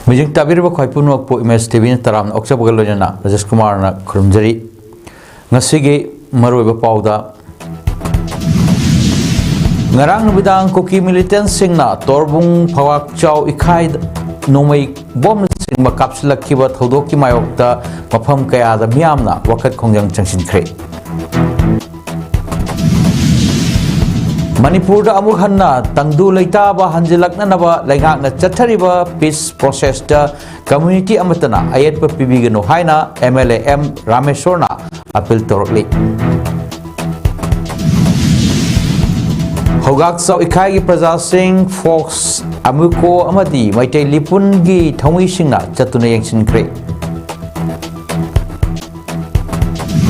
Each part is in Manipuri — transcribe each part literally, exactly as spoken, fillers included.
ꯃꯤꯖꯤꯡ ꯇꯥꯕꯤꯔꯤꯕ ꯈ꯭ꯋꯥꯏ ꯄꯨꯝꯅꯃꯛꯄꯨ ꯏꯃꯦꯖ ꯇꯤ ꯚꯤꯅ ꯇꯔꯥꯝꯅ ꯑꯣꯛꯆꯕꯒ ꯂꯣꯏꯅꯅ ꯔꯥꯖꯦꯁ ꯀꯨꯃꯥꯔꯅ ꯈꯨꯔꯨꯝꯖꯔꯤ꯫ ꯉꯁꯤꯒꯤ ꯃꯔꯨꯑꯣꯏꯕ ꯄꯥꯎꯗ, ꯉꯔꯥꯡ ꯅꯨꯃꯤꯗꯥꯡ ꯀꯨꯀꯤ ꯃꯤꯂꯤꯇꯦꯟꯁꯤꯡꯅ ꯇꯣꯔꯕꯨꯡ ꯐꯋꯥꯛꯆꯥꯎ ꯏꯈꯥꯏꯗ ꯅꯣꯡꯃꯩ ꯕꯣꯝꯅꯆꯤꯡꯕ ꯀꯥꯞꯁꯤꯜꯂꯛꯈꯤꯕ ꯊꯧꯗꯣꯛꯀꯤ ꯃꯥꯌꯣꯛꯇ ꯃꯐꯝ ꯀꯌꯥꯗ ꯃꯤꯌꯥꯝꯅ ꯋꯥꯀꯠ ꯈꯣꯡꯖꯪ ꯆꯪꯁꯤꯟꯈ꯭ꯔꯦ꯫ ꯃꯅꯤꯄꯨꯔꯗ ꯑꯃꯨꯛ ꯍꯟꯅ ꯇꯪꯗꯨ ꯂꯩꯇꯥꯕ ꯍꯟꯖꯤꯜꯂꯛꯅꯅꯕ ꯂꯩꯉꯥꯛꯅ ꯆꯠꯊꯔꯤꯕ ꯄꯤꯁ ꯄ꯭ꯔꯣꯁꯦꯁꯇ ꯀꯝꯃ꯭ꯌꯨꯅꯤꯇꯤ ꯑꯃꯠꯇꯅ ꯑꯌꯦꯠꯄ ꯄꯤꯕꯤꯒꯅꯨ ꯍꯥꯏꯅ ꯑꯦꯝ ꯑꯦꯜ ꯑꯦ ꯑꯦꯝ ꯔꯥꯃꯦꯁꯣꯔꯅ ꯑꯄꯤꯜ ꯇꯧꯔꯛꯂꯤ꯫ ꯍꯧꯒꯥꯛꯆꯥꯎ ꯏꯈꯥꯏꯒꯤ ꯄ꯭ꯔꯖꯥꯁꯤꯡ, ꯐꯣꯛꯁ, ꯑꯃꯨꯀꯣ ꯑꯃꯗꯤ ꯃꯩꯇꯩ ꯂꯤꯄꯨꯟꯒꯤ ꯊꯧꯃꯤꯁꯤꯡꯅ ꯆꯠꯇꯨꯅ ꯌꯦꯡꯁꯤꯟꯈ꯭ꯔꯦ꯫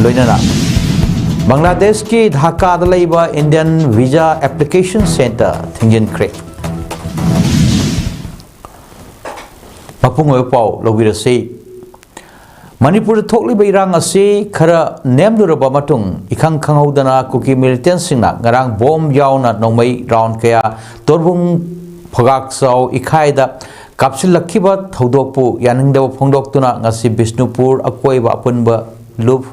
ꯂꯣꯏꯅꯅ ꯕꯪꯒ꯭ꯂꯥꯗꯦꯁꯀꯤ ꯙꯥꯀꯥꯗ ꯂꯩꯕ ꯏꯟꯗꯤꯌꯟ ꯚꯤꯖꯥ ꯑꯦꯄ꯭ꯂꯤꯀꯦꯁꯟ ꯁꯦꯟꯇꯔ ꯊꯤꯡꯖꯤꯟꯈ꯭ꯔꯦ꯫ ꯃꯄꯨꯡ ꯑꯣꯏꯕ ꯄꯥꯎ ꯂꯧꯕꯤꯔꯁꯤ꯫ ꯃꯅꯤꯄꯨꯔꯗ ꯊꯣꯛꯂꯤꯕ ꯏꯔꯥꯡ ꯑꯁꯤ ꯈꯔ ꯅꯦꯝꯂꯨꯔꯕ ꯃꯇꯨꯡ, ꯏꯈꯪ ꯈꯪꯍꯧꯗꯅ ꯀꯨꯀꯤ ꯃꯤꯂꯤꯇꯦꯟꯁꯤꯡꯅ ꯉꯔꯥꯡ ꯕꯣꯝ ꯌꯥꯎꯅ ꯅꯣꯡꯃꯩ ꯔꯥꯎꯟ ꯀꯌꯥ ꯇꯣꯔꯕꯨꯡ ꯐꯒꯥꯛꯆꯥꯎ ꯏꯈꯥꯏꯗ ꯀꯥꯞꯁꯤꯜꯂꯛꯈꯤꯕ ꯊꯧꯗꯣꯛꯄꯨ ꯌꯥꯅꯤꯡꯗꯕ ꯐꯣꯡꯗꯣꯛꯇꯨꯅ ꯉꯁꯤ ꯕꯤꯁꯅꯨꯄꯨꯔ ꯑꯀꯣꯏꯕ ꯑꯄꯨꯟꯕ ꯂꯨꯞ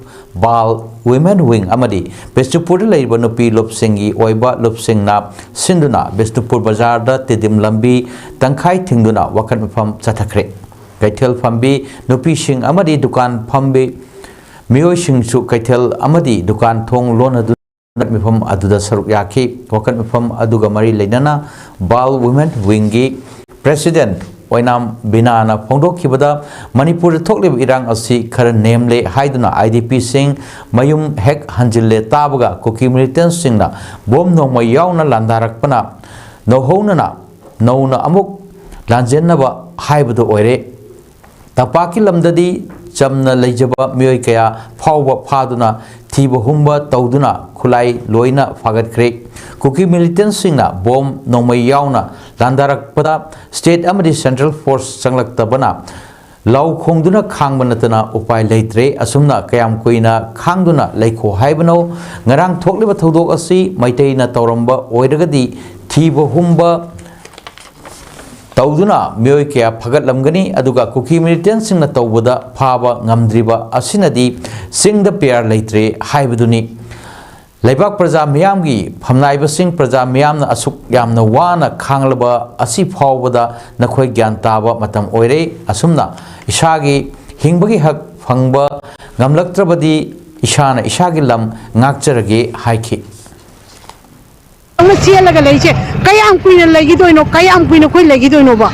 ꯕꯥꯜ ꯋꯤꯃꯦꯟ ꯋꯤꯡ ꯑꯃꯗꯤ ꯕꯤꯁꯅꯨꯄꯨꯔꯗ ꯂꯩꯔꯤꯕ ꯅꯨꯄꯤ ꯂꯨꯞꯁꯤꯡꯒꯤ ꯑꯣꯏꯕ ꯂꯨꯞꯁꯤꯡꯅ ꯁꯤꯟꯗꯨꯅ ꯕꯤꯁꯅꯨꯄꯨꯔ ꯕꯖꯥꯔꯗ ꯇꯦꯗꯤꯝ ꯂꯝꯕꯤ ꯇꯪꯈꯥꯏ ꯊꯤꯡꯗꯨꯅ ꯋꯥꯀꯠ ꯃꯤꯐꯝ ꯆꯠꯊꯈ꯭ꯔꯦ꯫ ꯀꯩꯊꯦꯜ ꯐꯝꯕꯤ ꯅꯨꯄꯤꯁꯤꯡ ꯑꯃꯗꯤ ꯗꯨꯀꯥꯟ ꯐꯝꯕꯤ ꯃꯤꯑꯣꯏꯁꯤꯡꯁꯨ ꯀꯩꯊꯦꯜ ꯑꯃꯗꯤ ꯗꯨꯀꯥꯟ ꯊꯣꯡ ꯂꯣꯟꯅꯗꯨꯅ ꯃꯤꯐꯝ ꯑꯗꯨꯗ ꯁꯔꯨꯛ ꯌꯥꯈꯤ꯫ ꯋꯥꯀꯠ ꯃꯤꯐꯝ ꯑꯗꯨꯒ ꯃꯔꯤ ꯂꯩꯅꯅ ꯕꯥꯜ ꯋꯤꯃꯦꯟ ꯋꯤꯡꯒꯤ ꯄ꯭ꯔꯦꯁꯤꯗꯦꯟꯠ ꯑꯣꯏꯅꯥꯝ ꯕꯤꯅꯥꯅ ꯐꯣꯡꯗꯣꯛꯈꯤꯕꯗ, ꯃꯅꯤꯄꯨꯔꯗ ꯊꯣꯛꯂꯤꯕ ꯏꯔꯥꯡ ꯑꯁꯤ ꯈꯔ ꯅꯦꯝꯂꯦ ꯍꯥꯏꯗꯨꯅ ꯑꯥꯏ ꯗꯤ ꯄꯤꯁꯤꯡ ꯃꯌꯨꯝ ꯍꯦꯛ ꯍꯟꯖꯤꯜꯂꯦ ꯇꯥꯕꯒ ꯀꯨꯀꯤ ꯃꯤꯂꯤꯇꯦꯟꯁꯤꯡꯅ ꯕꯣꯝ ꯅꯣꯡꯃꯩ ꯌꯥꯎꯅ ꯂꯥꯟꯗꯥꯔꯛꯄꯅ ꯅꯧꯍꯧꯅꯅ ꯅꯧꯅ ꯑꯃꯨꯛ ꯂꯥꯟꯖꯦꯟꯅꯕ ꯍꯥꯏꯕꯗꯨ ꯑꯣꯏꯔꯦ꯫ ꯇꯝꯄꯥꯛꯀꯤ ꯂꯝꯗꯗꯤ ꯆꯝꯅ ꯂꯩꯖꯕ ꯃꯤꯑꯣꯏ ꯀꯌꯥ ꯐꯥꯎꯕ ꯐꯥꯗꯨꯅ ꯊꯤꯕ ꯍꯨꯝꯕ ꯇꯧꯗꯨꯅ ꯈꯨꯠꯂꯥꯏ ꯂꯣꯏꯅ ꯐꯥꯒꯠꯈ꯭ꯔꯦ꯫ ꯀꯨꯀꯤ ꯃꯤꯂꯤꯇꯦꯟꯁꯤꯡꯅ ꯕꯣꯝ ꯅꯣꯡꯃꯩ ꯌꯥꯎꯅ ꯂꯥꯟꯗꯥꯔꯛꯄꯗ ꯁ꯭ꯇꯦꯠ ꯑꯃꯗꯤ ꯁꯦꯟꯇ꯭ꯔꯦꯜ ꯐꯣꯔꯁ ꯆꯪꯂꯛꯇꯕꯅ ꯂꯥꯎ ꯈꯣꯡꯗꯨꯅ ꯈꯥꯡꯕ ꯅꯠꯇꯅ ꯎꯄꯥꯏ ꯂꯩꯇ꯭ꯔꯦ꯫ ꯑꯁꯨꯝꯅ ꯀꯌꯥꯝ ꯀꯨꯏꯅ ꯈꯥꯡꯗꯨꯅ ꯂꯩꯈꯣ ꯍꯥꯏꯕꯅꯣ? ꯉꯔꯥꯡ ꯊꯣꯛꯂꯤꯕ ꯊꯧꯗꯣꯛ ꯑꯁꯤ ꯃꯩꯇꯩꯅ ꯇꯧꯔꯝꯕ ꯑꯣꯏꯔꯒꯗꯤ ꯊꯤꯕ ꯍꯨꯝꯕ ꯇꯧꯗꯨꯅ ꯃꯤꯑꯣꯏ ꯀꯌꯥ ꯐꯒꯠꯂꯝꯒꯅꯤ, ꯑꯗꯨꯒ ꯀꯨꯀꯤ ꯃꯤꯂꯤꯇꯦꯟꯁꯤꯡꯅ ꯇꯧꯕꯗ ꯐꯥꯕ ꯉꯝꯗ꯭ꯔꯤꯕ ꯑꯁꯤꯅꯗꯤ ꯆꯤꯡꯗ ꯄꯤꯌꯥꯔ ꯂꯩꯇ꯭ꯔꯦ ꯍꯥꯏꯕꯗꯨꯅꯤ꯫ ꯂꯩꯕꯥꯛ ꯄ꯭ꯔꯖꯥ ꯃꯤꯌꯥꯝꯒꯤ ꯐꯝꯅꯥꯏꯕꯁꯤꯡ, ꯄ꯭ꯔꯖꯥ ꯃꯤꯌꯥꯝꯅ ꯑꯁꯨꯛ ꯌꯥꯝꯅ ꯋꯥꯅ ꯈꯥꯡꯂꯕ ꯑꯁꯤ ꯐꯥꯎꯕꯗ ꯅꯈꯣꯏ ꯒ꯭ꯌꯥꯟ ꯇꯥꯕ ꯃꯇꯝ ꯑꯣꯏꯔꯦ꯫ ꯑꯁꯨꯝꯅ ꯏꯁꯥꯒꯤ ꯍꯤꯡꯕꯒꯤ ꯍꯛ ꯐꯪꯕ ꯉꯝꯂꯛꯇ꯭ꯔꯕꯗꯤ ꯏꯁꯥꯅ ꯏꯁꯥꯒꯤ ꯂꯝ ꯉꯥꯛꯆꯔꯒꯦ ꯍꯥꯏꯈꯤ꯫ ꯑꯃ ꯆꯦꯜꯂꯒ ꯂꯩꯁꯦ ꯀꯌꯥꯝ ꯀꯨꯏꯅ ꯂꯩꯈꯤꯗꯣꯏꯅꯣ? ꯀꯌꯥꯝ ꯀꯨꯏꯅ ꯑꯩꯈꯣꯏ ꯂꯩꯈꯤꯗꯣꯏꯅꯣꯕ?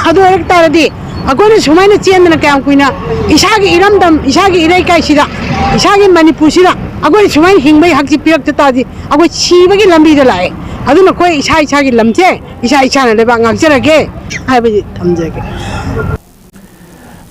ꯑꯗꯨ ꯑꯣꯏꯔꯛ ꯇꯥꯔꯗꯤ ꯑꯩꯈꯣꯏꯅ ꯁꯨꯃꯥꯏꯅ ꯆꯦꯟꯗꯅ ꯀꯌꯥꯝ ꯀꯨꯏꯅ ꯏꯁꯥꯒꯤ ꯏꯔꯝꯗꯝ, ꯏꯁꯥꯒꯤ ꯏꯔꯩꯀꯥꯏꯁꯤꯗ, ꯏꯁꯥꯒꯤ ꯃꯅꯤꯄꯨꯔꯁꯤꯗ ꯑꯩꯈꯣꯏꯅ ꯁꯨꯃꯥꯏꯅ ꯍꯤꯡꯕꯒꯤ ꯍꯛꯁꯤ ꯄꯤꯔꯛꯇ ꯇꯥꯔꯗꯤ ꯑꯩꯈꯣꯏ ꯁꯤꯕꯒꯤ ꯂꯝꯕꯤꯗ ꯂꯥꯛꯑꯦ꯫ ꯑꯗꯨꯅ ꯑꯩꯈꯣꯏ ꯏꯁꯥ ꯏꯁꯥꯒꯤ ꯂꯝꯁꯦ ꯏꯁꯥ ꯏꯁꯥꯅ ꯂꯩꯕꯥꯛ ꯉꯥꯛꯆꯔꯒꯦ ꯍꯥꯏꯕꯁꯤ ꯊꯝꯖꯒꯦ꯫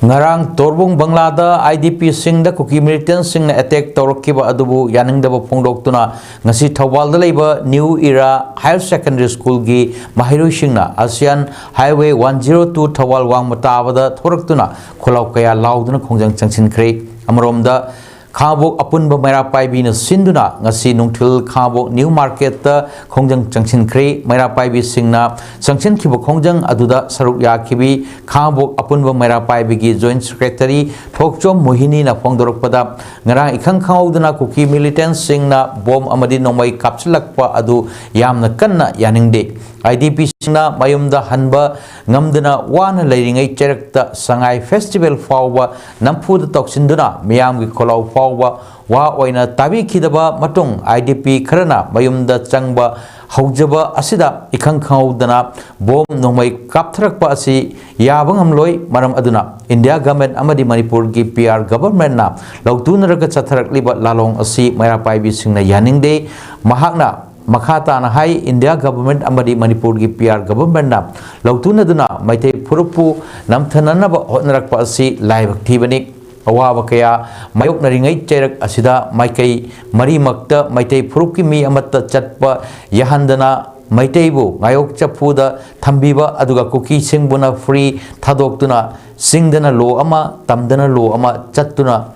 ꯉꯔꯥꯡ ꯇꯣꯔꯕꯨꯡ ꯕꯪꯂꯥꯗ ꯑꯥꯏ ꯗꯤ ꯄꯤꯁꯤꯡꯗ ꯀꯨꯀꯤ ꯃꯤꯂꯤꯇꯦꯟꯁꯤꯡꯅ ꯑꯦꯇꯦꯛ ꯇꯧꯔꯛꯈꯤꯕ ꯑꯗꯨꯕꯨ ꯌꯥꯅꯤꯡꯗꯕ ꯐꯣꯡꯗꯣꯛꯇꯨꯅ ꯉꯁꯤ ꯊꯧꯕꯥꯜꯗ ꯂꯩꯕ ꯅ꯭ꯌꯨ ꯏꯔꯥ ꯍꯥꯌꯔ ꯁꯦꯀꯦꯟꯗꯔꯤ ꯁ꯭ꯀꯨꯜꯒꯤ ꯃꯍꯩꯔꯣꯏꯁꯤꯡꯅ ꯑꯁꯤꯌꯥꯟ ꯍꯥꯏꯋꯦ ꯋꯥꯟ ꯖꯤꯔꯣ ꯇꯨ ꯊꯧꯕꯥꯜ ꯋꯥꯡꯃ ꯇꯥꯕꯗ ꯊꯣꯔꯛꯇꯨꯅ ꯈꯣꯜꯂꯥꯎ ꯀꯌꯥ ꯂꯥꯎꯗꯨꯅ ꯈꯣꯡꯖꯪ ꯆꯪꯁꯤꯟꯈ꯭ꯔꯦ꯫ ꯑꯃꯔꯣꯝꯗ ꯈꯥꯉꯕꯣꯛ ꯑꯄꯨꯟꯕ ꯃꯩꯔꯥ ꯄꯥꯏꯕꯤꯅ ꯁꯤꯟꯗꯨꯅ ꯉꯁꯤ ꯅꯨꯡꯊꯤꯜ ꯈꯥꯉꯕꯣꯛ ꯅ꯭ꯌꯨ ꯃꯥꯔꯀꯦꯠꯇ ꯈꯣꯡꯖꯪ ꯆꯪꯁꯤꯟꯈ꯭ꯔꯦ꯫ ꯃꯩꯔꯥ ꯄꯥꯏꯕꯤꯁꯤꯡꯅ ꯆꯪꯁꯤꯟꯈꯤꯕ ꯈꯣꯡꯖꯪ ꯑꯗꯨꯗ ꯁꯔꯨꯛ ꯌꯥꯈꯤꯕꯤ ꯈꯥꯉꯕꯣꯛ ꯑꯄꯨꯟꯕ ꯃꯩꯔꯥ ꯄꯥꯏꯕꯤꯒꯤ ꯖꯣꯏꯟꯠ ꯁꯦꯀ꯭ꯔꯦꯇꯔꯤ ꯊꯣꯛꯆꯣꯝ ꯃꯣꯍꯤꯅꯤꯅ ꯐꯣꯡꯗꯣꯔꯛꯄꯗ, ꯉꯔꯥꯡ ꯏꯈꯪ ꯈꯪꯍꯧꯗꯅ ꯀꯨꯀꯤ ꯃꯤꯂꯤꯇꯦꯟꯁꯤꯡꯅ ꯕꯣꯝ ꯑꯃꯗꯤ ꯅꯣꯡꯃꯩ ꯀꯥꯞꯁꯤꯜꯂꯛꯄ ꯑꯗꯨ ꯌꯥꯝꯅ ꯀꯟꯅ ꯌꯥꯅꯤꯡꯗꯦ꯫ ꯑꯥꯏ ꯗꯤ ꯄꯤꯁꯤꯡꯅ ꯃꯌꯨꯝꯗ ꯍꯟꯕ ꯉꯝꯗꯅ ꯋꯥꯅ ꯂꯩꯔꯤꯉꯩ ꯆꯩꯔꯛꯇ ꯁꯉꯥꯏ ꯐꯦꯁꯇꯤꯚꯦꯜ ꯐꯥꯎꯕ ꯅꯝꯐꯨꯗ ꯇꯧꯁꯤꯟꯗꯨꯅ ꯃꯤꯌꯥꯝꯒꯤ ꯈꯣꯜꯂꯥꯎ ꯐꯥꯎꯕ ꯋꯥ ꯑꯣꯏꯅ ꯇꯥꯕꯤꯈꯤꯗꯕ ꯃꯇꯨꯡ ꯑꯥꯏ ꯗꯤ ꯄꯤ ꯈꯔꯅ ꯃꯌꯨꯝꯗ ꯆꯪꯕ ꯍꯧꯖꯕ ꯑꯁꯤꯗ ꯏꯈꯪ ꯈꯪꯍꯧꯗꯅ ꯕꯣꯝ ꯅꯣꯡꯃꯩ ꯀꯥꯞꯊꯔꯛꯄ ꯑꯁꯤ ꯌꯥꯕ ꯉꯝꯂꯣꯏ꯫ ꯃꯔꯝ ꯑꯗꯨꯅ ꯏꯟꯗꯤꯌꯥ ꯒꯚꯔꯟꯃꯦꯟꯠ ꯑꯃꯗꯤ ꯃꯅꯤꯄꯨꯔꯒꯤ ꯄꯤ ꯑꯥꯔ ꯒꯚꯔꯟꯃꯦꯟꯠꯅ ꯂꯧꯇꯨꯅꯔꯒ ꯆꯠꯊꯔꯛꯂꯤꯕ ꯂꯥꯂꯣꯡ ꯑꯁꯤ ꯃꯩꯔꯥ ꯄꯥꯏꯕꯤꯁꯤꯡꯅ ꯌꯥꯅꯤꯡꯗꯦ꯫ ꯃꯍꯥꯛꯅ ꯃꯈꯥ ꯇꯥꯅ ꯍꯥꯏ, ꯏꯟꯗꯤꯌꯥ ꯒꯚꯔꯟꯃꯦꯟꯠ ꯑꯃꯗꯤ ꯃꯅꯤꯄꯨꯔꯒꯤ ꯄꯤ ꯑꯥꯔ ꯒꯚꯔꯟꯃꯦꯟꯠꯅ ꯂꯧꯇꯨꯅꯗꯨꯅ ꯃꯩꯇꯩ ꯐꯨꯔꯨꯞꯄꯨ ꯅꯝꯊꯅꯅꯕ ꯍꯣꯠꯅꯔꯛꯄ ꯑꯁꯤ ꯂꯥꯏꯕꯛ ꯊꯤꯕꯅꯤ꯫ ꯑꯋꯥꯕ ꯀꯌꯥ ꯃꯥꯌꯣꯛꯅꯔꯤꯉꯩ ꯆꯩꯔꯛ ꯑꯁꯤꯗ ꯃꯥꯏꯀꯩ ꯃꯔꯤꯃꯛꯇ ꯃꯩꯇꯩ ꯐꯨꯔꯨꯞꯀꯤ ꯃꯤ ꯑꯃꯠꯇ ꯆꯠꯄ ꯌꯥꯍꯟꯗꯅ ꯃꯩꯇꯩꯕꯨ ꯉꯥꯌꯣꯛ ꯆꯐꯨꯗ ꯊꯝꯕꯤꯕ, ꯑꯗꯨꯒ ꯀꯨꯀꯤꯁꯤꯡꯕꯨꯅ ꯐ꯭ꯔꯤ ꯊꯥꯗꯣꯛꯇꯨꯅ ꯆꯤꯡꯗꯅ ꯂꯣ ꯑꯃ, ꯇꯝꯗꯅ ꯂꯣ ꯑꯃ ꯆꯠꯇꯨꯅ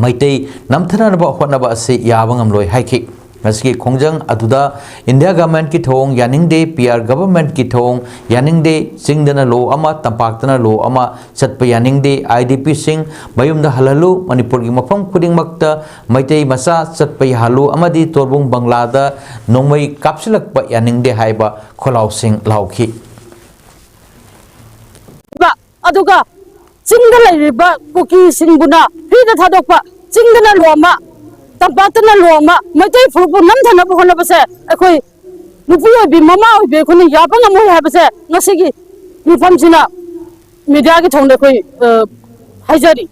ꯃꯩꯇꯩ ꯅꯝꯊꯅꯅꯕ ꯍꯣꯠꯅꯕ ꯑꯁꯤ ꯌꯥꯕ ꯉꯝꯂꯣꯏ ꯍꯥꯏꯈꯤ꯫ ꯃꯁꯤꯒꯤ ꯈꯣꯡꯖꯪ ꯑꯗꯨꯗ ꯏꯟꯗꯤꯌꯥ ꯒꯚꯔꯟꯃꯦꯟꯠꯀꯤ ꯊꯧꯑꯣꯡ ꯌꯥꯅꯤꯡꯗꯦ, ꯄꯤ ꯑꯥꯔ ꯒꯚꯔꯟꯃꯦꯟꯠꯀꯤ ꯊꯧꯑꯣꯡ ꯌꯥꯅꯤꯡꯗꯦ, ꯆꯤꯡꯗꯅ ꯂꯣ ꯑꯃ, ꯇꯝꯄꯥꯛꯇꯅ ꯂꯣ ꯑꯃ ꯆꯠꯄ ꯌꯥꯅꯤꯡꯗꯦ, ꯑꯥꯏ ꯗꯤ ꯄꯤꯁꯤꯡ ꯃꯌꯨꯝꯗ ꯍꯜꯍꯜꯂꯨ, ꯃꯅꯤꯄꯨꯔꯒꯤ ꯃꯐꯝ ꯈꯨꯗꯤꯡꯃꯛꯇ ꯃꯩꯇꯩ ꯃꯆꯥ ꯆꯠꯄ ꯌꯥꯍꯜꯂꯨ ꯑꯃꯗꯤ ꯇꯣꯔꯕꯨꯡ ꯕꯪꯂꯥꯗ ꯅꯣꯡꯃꯩ ꯀꯥꯞꯁꯤꯜꯂꯛꯄ ꯌꯥꯅꯤꯡꯗꯦ ꯍꯥꯏꯕ ꯈꯣꯜꯂꯥꯎꯁꯤꯡ ꯂꯥꯎꯈꯤ꯫ ꯑꯗꯨꯒ ꯆꯤꯡꯗ ꯂꯩꯔꯤꯕ ꯀꯨꯀꯤꯁꯤꯡꯕꯨꯅ ꯐ꯭ꯔꯤꯗ ꯊꯥꯗꯣꯛꯄ, ꯆꯤꯡꯗꯅ ꯂꯣ ꯑꯃ, ꯇꯝꯄꯥꯛꯇꯅ ꯂꯣ ꯑꯃ, ꯃꯩꯇꯩ ꯐꯨꯔꯨꯞꯄꯨ ꯅꯝꯊꯅꯕ ꯍꯣꯠꯅꯕꯁꯦ ꯑꯩꯈꯣꯏ ꯅꯨꯄꯤ ꯑꯣꯏꯕꯤ, ꯃꯃꯥ ꯑꯣꯏꯕꯤ ꯑꯩꯈꯣꯏꯅ ꯌꯥꯕ ꯉꯝꯃꯣꯏ ꯍꯥꯏꯕꯁꯦ ꯉꯁꯤꯒꯤ ꯃꯤꯐꯝꯁꯤꯅ ꯃꯤꯗꯤꯌꯥꯒꯤ ꯊꯣꯡꯗ ꯑꯩꯈꯣꯏ, ꯑ, ꯍꯥꯏꯖꯔꯤ꯫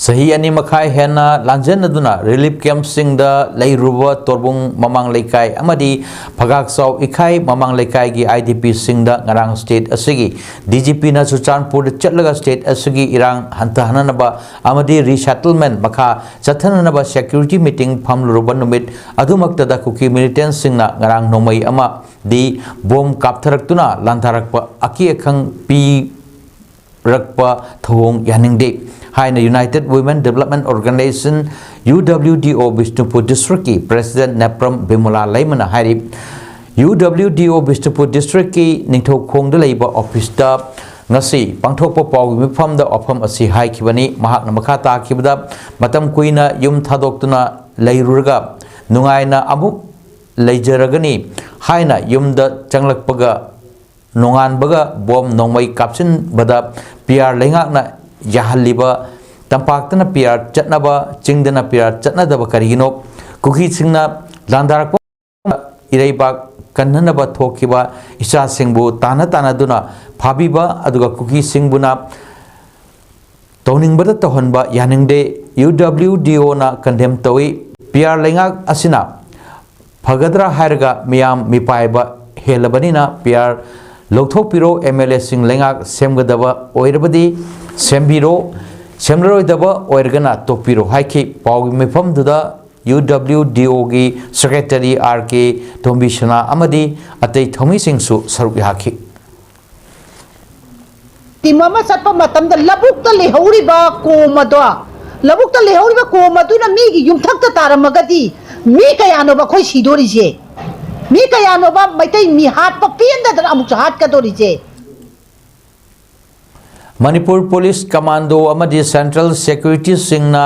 ꯆꯍꯤ ꯑꯅꯤ ꯃꯈꯥꯏ ꯍꯦꯟꯅ ꯂꯥꯟꯖꯦꯟꯅꯗꯨꯅ ꯔꯤꯂꯤꯐ ꯀꯦꯝꯞꯁꯤꯡꯗ ꯂꯩꯔꯨꯕ ꯇꯣꯔꯕꯨꯡ ꯃꯃꯥꯡ ꯂꯩꯀꯥꯏ ꯑꯃꯗꯤ ꯐꯒꯥꯛꯆꯥꯎ ꯏꯈꯥꯏ ꯃꯃꯥꯡ ꯂꯩꯀꯥꯏꯒꯤ ꯑꯥꯏ ꯗꯤ ꯄꯤꯁꯤꯡꯗ ꯉꯔꯥꯡ ꯁ꯭ꯇꯦꯠ ꯑꯁꯤꯒꯤ ꯗꯤ ꯖꯤ ꯄꯤꯅ ꯆꯨꯔꯆꯥꯟꯄꯨꯔꯗ ꯆꯠꯂꯒ ꯁ꯭ꯇꯦꯠ ꯑꯁꯤꯒꯤ ꯏꯔꯥꯡ ꯍꯟꯊꯍꯟꯅꯕ ꯑꯃꯗꯤ ꯔꯤꯁꯦꯇꯜꯃꯦꯟꯠ ꯃꯈꯥ ꯆꯠꯊꯅꯅꯕ ꯁꯦꯀ꯭ꯌꯨꯔꯤꯇꯤ ꯃꯤꯇꯤꯡ ꯐꯝꯂꯨꯔꯕ ꯅꯨꯃꯤꯠ ꯑꯗꯨꯃꯛꯇꯗ ꯀꯨꯀꯤ ꯃꯤꯂꯤꯇꯦꯟꯠꯁꯤꯡꯅ ꯉꯔꯥꯡ ꯅꯣꯡꯃꯩ ꯑꯃꯗꯤ ꯕꯣꯝ ꯀꯥꯞꯊꯔꯛꯇꯨꯅ ꯂꯥꯟꯊꯔꯛꯄ ꯑꯀꯤ ꯑꯈꯪ ꯄꯤ ꯔꯛꯄ ꯊꯧꯑꯣꯡ ꯌꯥꯅꯤꯡꯗꯦ ꯍꯥꯏꯅ United Women Development Organization, U W D O, Bishnupur ꯗꯤꯁꯇ꯭ꯔꯤꯛꯀꯤ ꯄ꯭ꯔꯦꯁꯤꯗꯦꯟꯠ ꯅꯦꯄ꯭ꯔꯝ ꯕꯤꯃꯣꯂꯥ ꯂꯩꯃꯅ ꯍꯥꯏꯔꯤ꯫ U W D O Bishnupur ꯗꯤꯁꯇ꯭ꯔꯤꯛꯀꯤ ꯅꯤꯡꯊꯧꯈꯣꯡꯗ ꯂꯩꯕ ꯑꯣꯐꯤꯁꯇ ꯉꯁꯤ ꯄꯥꯡꯊꯣꯛꯄ ꯄꯥꯎꯒꯤ ꯃꯤꯐꯝꯗ ꯋꯥꯐꯝ ꯑꯁꯤ ꯍꯥꯏꯈꯤꯕꯅꯤ꯫ ꯃꯍꯥꯛꯅ ꯃꯈꯥ ꯇꯥꯈꯤꯕꯗ, ꯃꯇꯝ ꯀꯨꯏꯅ ꯌꯨꯝ ꯊꯥꯗꯣꯛꯇꯨꯅ ꯂꯩꯔꯨꯔꯒ ꯅꯨꯡꯉꯥꯏꯅ ꯑꯃꯨꯛ ꯂꯩꯖꯔꯒꯅꯤ ꯍꯥꯏꯅ ꯌꯨꯝꯗ ꯆꯪꯂꯛꯄꯒ ꯅꯣꯡꯉꯥꯟꯕꯒ ꯕꯣꯝ ꯅꯣꯡꯃꯩ ꯀꯥꯞꯁꯤꯟꯕꯗ ꯄꯤ ꯑꯥꯔ ꯂꯩꯉꯥꯛꯅ ꯌꯥꯍꯜꯂꯤꯕ ꯇꯝꯄꯥꯛꯇꯅ ꯄꯤ ꯑꯥꯔ ꯆꯠꯅꯕ, ꯆꯤꯡꯗꯅ ꯄꯤ ꯑꯥꯔ ꯆꯠꯅꯗꯕ ꯀꯔꯤꯒꯤꯅꯣ? ꯀꯨꯀꯤꯁꯤꯡꯅ ꯂꯥꯟꯗꯥꯔꯛꯄ ꯏꯔꯩꯕꯥꯛ ꯀꯟꯅꯅꯕ ꯊꯣꯛꯈꯤꯕ ꯏꯆꯥꯁꯤꯡꯕꯨ ꯇꯥꯟꯅ ꯇꯥꯟꯅꯗꯨꯅ ꯐꯥꯕꯤꯕ, ꯑꯗꯨꯒ ꯀꯨꯀꯤꯁꯤꯡꯕꯨꯅ ꯇꯧꯅꯤꯡꯕꯗ ꯇꯧꯍꯟꯕ ꯌꯥꯅꯤꯡꯗꯦ꯫ ꯌꯨ ꯗꯕ꯭ꯂꯤꯌꯨ ꯗꯤ ꯑꯣꯅ ꯀꯟꯗꯦꯝ ꯇꯧꯏ꯫ ꯄꯤ ꯑꯥꯔ ꯂꯩꯉꯥꯛ ꯑꯁꯤꯅ ꯐꯒꯗ꯭ꯔꯥ ꯍꯥꯏꯔꯒ ꯃꯤꯌꯥꯝ ꯃꯤꯄꯥꯏꯕ ꯍꯦꯜꯂꯕꯅꯤꯅ ꯄꯤ ꯑꯥꯔ ꯂꯧꯊꯣꯛꯄꯤꯔꯣ, ꯑꯦꯝ ꯑꯦꯜ ꯑꯦꯁꯤꯡ ꯂꯩꯉꯥꯛ ꯁꯦꯝꯒꯗꯕ ꯑꯣꯏꯔꯕꯗꯤ ꯁꯦꯝꯕꯤꯔꯣ, ꯁꯦꯝꯂꯔꯣꯏꯗꯕ ꯑꯣꯏꯔꯒꯅ ꯇꯣꯛꯄꯤꯔꯣ ꯍꯥꯏꯈꯤ꯫ ꯄꯥꯎꯒꯤ ꯃꯤꯐꯝꯗꯨꯗ ꯌꯨ ꯗꯕ꯭ꯂꯤꯌꯨ ꯗꯤ ꯑꯣꯒꯤ ꯁꯦꯀ꯭ꯔꯦꯇꯔꯤ ꯑꯥꯔ ꯀꯦ ꯇꯣꯝꯕꯤꯁꯅꯥ ꯑꯃꯗꯤ ꯑꯇꯩ ꯊꯧꯃꯤꯁꯤꯡꯁꯨ ꯁꯔꯨꯛ ꯌꯥꯈꯤ꯫ ꯇꯤꯝ ꯑꯃ ꯆꯠꯄ ꯃꯇꯝꯗ ꯂꯧꯕꯨꯛꯇ ꯂꯩꯍꯧꯔꯤꯕ ꯀꯣꯝ ꯑꯗꯣ ꯂꯧꯕꯨꯛꯇ ꯂꯩꯍꯧꯔꯤꯕ ꯀꯣꯝ ꯑꯗꯨꯅ ꯃꯤꯒꯤ ꯌꯨꯝꯊꯛꯇ ꯇꯥꯔꯝꯃꯒꯗꯤ ꯃꯤ ꯀꯌꯥꯅꯣꯕ ꯑꯩꯈꯣꯏ ꯁꯤꯗꯣꯔꯤꯁꯦ? ꯃꯤ ꯀꯌꯥꯅꯣꯕ ꯃꯩꯇꯩ ꯃꯤ ꯍꯥꯠꯄ ꯄꯦꯟꯗꯗꯅ ꯑꯃꯨꯛꯁꯨ ꯍꯥꯠꯀꯗꯣꯔꯤꯁꯦ? ꯃꯅꯤꯄꯨꯔ ꯄꯨꯂꯤꯁ ꯀꯃꯥꯟꯗꯣ ꯑꯃꯗꯤ ꯁꯦꯟꯇ꯭ꯔꯦꯜ ꯁꯦꯀ꯭ꯌꯨꯔꯤꯇꯤꯁꯤꯡꯅ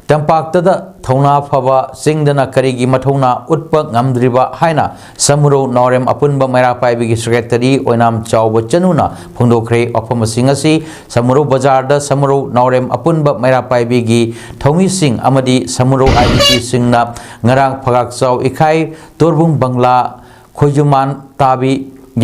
ꯇꯝꯄꯥꯛꯇꯗ ꯊꯧꯅꯥ ꯐꯕ ꯆꯤꯡꯗꯅ ꯀꯔꯤꯒꯤ ꯃꯊꯧꯅꯥ ꯎꯠꯄ ꯉꯝꯗ꯭ꯔꯤꯕ ꯍꯥꯏꯅ ꯁꯃꯨꯔꯧ ꯅꯥꯎꯔꯦꯝ ꯑꯄꯨꯟꯕ ꯃꯩꯔꯥ ꯄꯥꯏꯕꯤꯒꯤ ꯁꯦꯀ꯭ꯔꯦꯇꯔꯤ ꯑꯣꯏꯅꯥꯝ ꯆꯥꯎꯕ ꯆꯅꯨꯅ ꯐꯣꯡꯗꯣꯛꯈ꯭ꯔꯦ꯫ ꯋꯥꯐꯝꯁꯤꯡ ꯑꯁꯤ ꯁꯃꯨꯔꯧ ꯕꯖꯥꯔꯗ ꯁꯃꯨꯔꯧ ꯅꯥꯎꯔꯦꯝ ꯑꯄꯨꯟꯕ ꯃꯩꯔꯥ ꯄꯥꯏꯕꯤꯒꯤ ꯊꯧꯃꯤꯁꯤꯡ ꯑꯃꯗꯤ ꯁꯃꯨꯔꯧ ꯑꯥꯏ ꯗꯤ ꯄꯤꯁꯤꯡꯅ ꯉꯔꯥꯡ ꯐꯒꯥꯛꯆꯥꯎ ꯏꯈꯥꯏ ꯇꯣꯔꯕꯨꯡ ꯕꯪꯂꯥ ꯈꯣꯏꯖꯨꯃꯥꯟ ꯇꯥꯕꯤ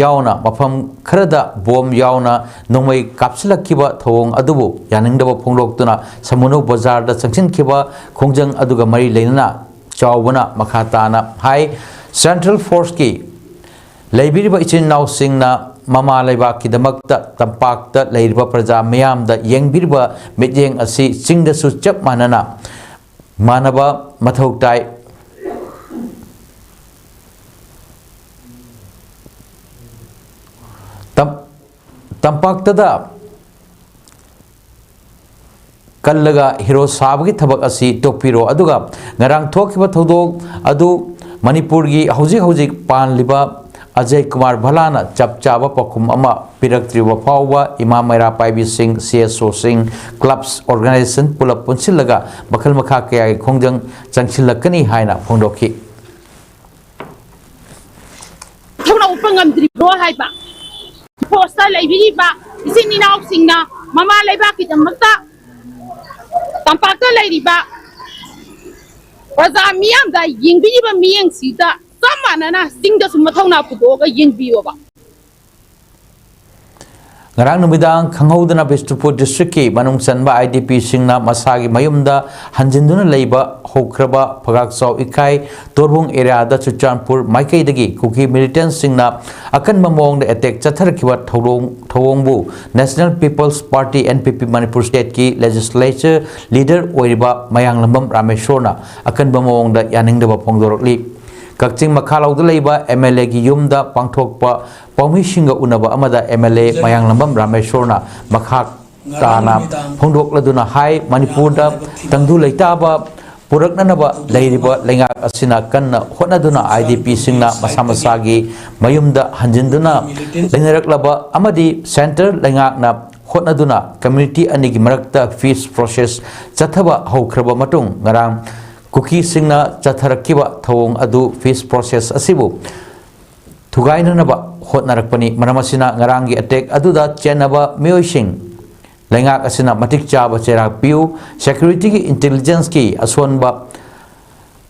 ꯌꯥꯎꯅ ꯃꯐꯝ ꯈꯔꯗ ꯕꯣꯝ ꯌꯥꯎꯅ ꯅꯣꯡꯃꯩ ꯀꯥꯞꯁꯤꯜꯂꯛꯈꯤꯕ ꯊꯧꯑꯣꯡ ꯑꯗꯨꯕꯨ ꯌꯥꯅꯤꯡꯗꯕ ꯐꯣꯡꯗꯣꯛꯇꯨꯅ ꯁꯃꯨꯅꯧ ꯕꯖꯥꯔꯗ ꯆꯪꯁꯤꯟꯈꯤꯕ ꯈꯣꯡꯖꯪ ꯑꯗꯨꯒ ꯃꯔꯤ ꯂꯩꯅꯅ ꯆꯥꯎꯕꯅ ꯃꯈꯥ ꯇꯥꯅ ꯍꯥꯏ, ꯁꯦꯟꯇ꯭ꯔꯦꯜ ꯐꯣꯔꯁꯀꯤ ꯂꯩꯕꯤꯔꯤꯕ ꯏꯆꯤꯟ ꯏꯅꯥꯎꯁꯤꯡꯅ ꯃꯃꯥ ꯂꯩꯕꯥꯛꯀꯤꯗꯃꯛꯇ ꯇꯝꯄꯥꯛꯇ ꯂꯩꯔꯤꯕ ꯄ꯭ꯔꯖꯥ ꯃꯤꯌꯥꯝꯗ ꯌꯦꯡꯕꯤꯔꯤꯕ ꯃꯤꯠꯌꯦꯡ ꯑꯁꯤ ꯆꯤꯡꯗꯁꯨ ꯆꯞ ꯃꯥꯟꯅꯅ ꯃꯥꯟꯅꯕ ꯃꯊꯧ ꯇꯥꯏ꯫ ꯇꯝ-, ꯇꯝꯄꯥꯛꯇꯗ ꯀꯜꯂꯒ ꯍꯤꯔꯣ ꯁꯥꯕꯒꯤ ꯊꯕꯛ ꯑꯁꯤ ꯇꯣꯛꯄꯤꯔꯣ꯫ ꯑꯗꯨꯒ ꯉꯔꯥꯡ ꯊꯣꯛꯈꯤꯕ ꯊꯧꯗꯣꯛ ꯑꯗꯨ ꯃꯅꯤꯄꯨꯔꯒꯤ ꯍꯧꯖꯤꯛ ꯍꯧꯖꯤꯛ ꯄꯥꯟꯂꯤꯕ ꯑꯖꯌ ꯀꯨꯃꯥꯔ ꯚꯜꯂꯥꯅ ꯆꯞ ꯆꯥꯕ ꯄꯥꯎꯈꯨꯝ ꯑꯃ ꯄꯤꯔꯛꯇ꯭ꯔꯤꯕ ꯐꯥꯎꯕ ꯏꯃꯥ ꯃꯩꯔꯥ ꯄꯥꯏꯕꯤꯁꯤꯡ, ꯁꯤ ꯑꯦꯁ ꯑꯣꯁꯤꯡ, ꯀ꯭ꯂꯕꯁ, ꯑꯣꯔꯒꯅꯥꯏꯖꯦꯁꯟ ꯄꯨꯂꯞ ꯄꯨꯟꯁꯤꯜꯂꯒ ꯃꯈꯜ ꯃꯈꯥ ꯀꯌꯥꯒꯤ ꯈꯣꯡꯖꯪ ꯆꯪꯁꯤꯜꯂꯛꯀꯅꯤ ꯍꯥꯏꯅ ꯐꯣꯡꯗꯣꯛꯈꯤ꯫ ꯊꯧꯅꯥ ꯎꯠꯄ ꯉꯝꯗ꯭ꯔꯤꯕ꯭ꯔꯣ ꯍꯥꯏꯕ꯫ ꯐꯣꯔꯁꯇ ꯂꯩꯕꯤꯔꯤꯕ ꯏꯆꯤꯟ ꯏꯅꯥꯎꯁꯤꯡꯅ ꯃꯃꯥ ꯂꯩꯕꯥꯛꯀꯤꯗꯃꯛꯇ ꯇꯝꯄꯥꯛꯇ ꯂꯩꯔꯤꯕ ꯄ꯭ꯔꯖꯥ ꯃꯤꯌꯥꯝꯗ ꯌꯦꯡꯕꯤꯔꯤꯕ ꯃꯤꯠꯌꯦꯡꯁꯤꯗ ꯆꯞ ꯃꯥꯟꯅꯅ ꯆꯤꯡꯗꯁꯨ ꯃꯊꯧꯅꯥ ꯄꯨꯊꯣꯛꯑꯒ ꯌꯦꯡꯕꯤꯌꯣꯕ꯫ ꯉꯔꯥꯡ ꯅꯨꯃꯤꯗꯥꯡ ꯈꯪꯍꯧꯗꯅ ꯕꯤꯁꯅꯨꯄꯨꯔ ꯗꯤꯁꯇ꯭ꯔꯤꯛꯀꯤ ꯃꯅꯨꯡ ꯆꯟꯕ ꯑꯥꯏ ꯗꯤ ꯄꯤꯁꯤꯡꯅ ꯃꯁꯥꯒꯤ ꯃꯌꯨꯝꯗ ꯍꯟꯖꯤꯟꯗꯨꯅ ꯂꯩꯕ ꯍꯧꯈ꯭ꯔꯕ ꯐꯒꯥꯛꯆꯥꯎ ꯏꯀꯥꯏ ꯇꯣꯔꯕꯨꯡ ꯑꯦꯔꯤꯌꯥꯗ ꯆꯨꯔꯆꯥꯟꯄꯨꯔ ꯃꯥꯏꯀꯩꯗꯒꯤ ꯀꯨꯀꯤ ꯃꯤꯂꯤꯇꯦꯟꯁꯤꯡꯅ ꯑꯀꯟꯕ ꯃꯑꯣꯡꯗ ꯑꯦꯇꯦꯛ ꯆꯠꯊꯔꯛꯈꯤꯕ ꯊꯧꯗꯣꯡ-, ꯊꯧꯑꯣꯡꯕꯨ National People's Party, N P P, Manipur ꯁ꯭ꯇꯦꯠꯀꯤ ꯂꯦꯖꯤꯁꯂꯦꯆꯔ ꯂꯤꯗꯔ ꯑꯣꯏꯔꯤꯕ ꯃꯌꯥꯡꯂꯝꯕꯝ ꯔꯥꯃꯦꯁꯣꯔꯅ ꯑꯀꯟꯕ ꯃꯑꯣꯡꯗ ꯌꯥꯅꯤꯡꯗꯕ ꯐꯣꯡꯗꯣꯔꯛꯂꯤ꯫ ꯀꯛꯆꯤꯡ ꯃꯈꯥꯂꯧꯗ ꯂꯩꯕ ꯑꯦꯝ ꯑꯦꯜ ꯑꯦꯒꯤ ꯌꯨꯝꯗ ꯄꯥꯡꯊꯣꯛꯄ ꯄꯥꯎꯃꯤꯁꯤꯡꯒ ꯎꯅꯕ ꯑꯃꯗ ꯑꯦꯝ ꯑꯦꯜ ꯑꯦ ꯃꯌꯥꯡꯂꯝꯕꯝ ꯔꯥꯃꯦꯁꯣꯔꯅ ꯃꯈꯥ ꯇꯥꯅ ꯐꯣꯡꯗꯣꯛꯂꯗꯨꯅ ꯍꯥꯏ, ꯃꯅꯤꯄꯨꯔꯗ ꯇꯪꯗꯨ ꯂꯩꯇꯥꯕ ꯄꯨꯔꯛꯅꯅꯕ ꯂꯩꯔꯤꯕ ꯂꯩꯉꯥꯛ ꯑꯁꯤꯅ ꯀꯟꯅ ꯍꯣꯠꯅꯗꯨꯅ IDPꯁꯤꯡꯅ ꯃꯁꯥ ꯃꯁꯥꯒꯤ ꯃꯌꯨꯝꯗ ꯍꯟꯖꯤꯟꯗꯨꯅ ꯂꯩꯅꯔꯛꯂꯕ ꯑꯃꯗꯤ centre ꯂꯩꯉꯥꯛꯅ ꯍꯣꯠꯅꯗꯨꯅ community ꯑꯅꯤꯒꯤ ꯃꯔꯛꯇ peace process ꯆꯠꯊꯕ ꯍꯧꯈ꯭ꯔꯕ ꯃꯇꯨꯡ, ꯉꯔꯥꯡ ꯀꯨꯀꯤꯁꯤꯡꯅ ꯆꯠꯊꯔꯛꯈꯤꯕ ꯊꯧꯑꯣꯡ ꯑꯗꯨ peace process ꯑꯁꯤꯕꯨ ꯊꯨꯒꯥꯏꯅꯅꯕ ꯍꯣꯠꯅꯔꯛꯄꯅꯤ꯫ ꯃꯔꯝ ꯑꯁꯤꯅ ꯉꯔꯥꯡꯒꯤ attack ꯑꯗꯨꯗ ꯆꯦꯟꯅꯕ ꯃꯤꯑꯣꯏꯁꯤꯡ ꯂꯩꯉꯥꯛ ꯑꯁꯤꯅ ꯃꯇꯤꯛ ꯆꯥꯕ ꯆꯩꯔꯥꯛ ꯄꯤꯌꯨ, securityꯒꯤ intelligenceꯀꯤ ꯑꯁꯣꯟꯕ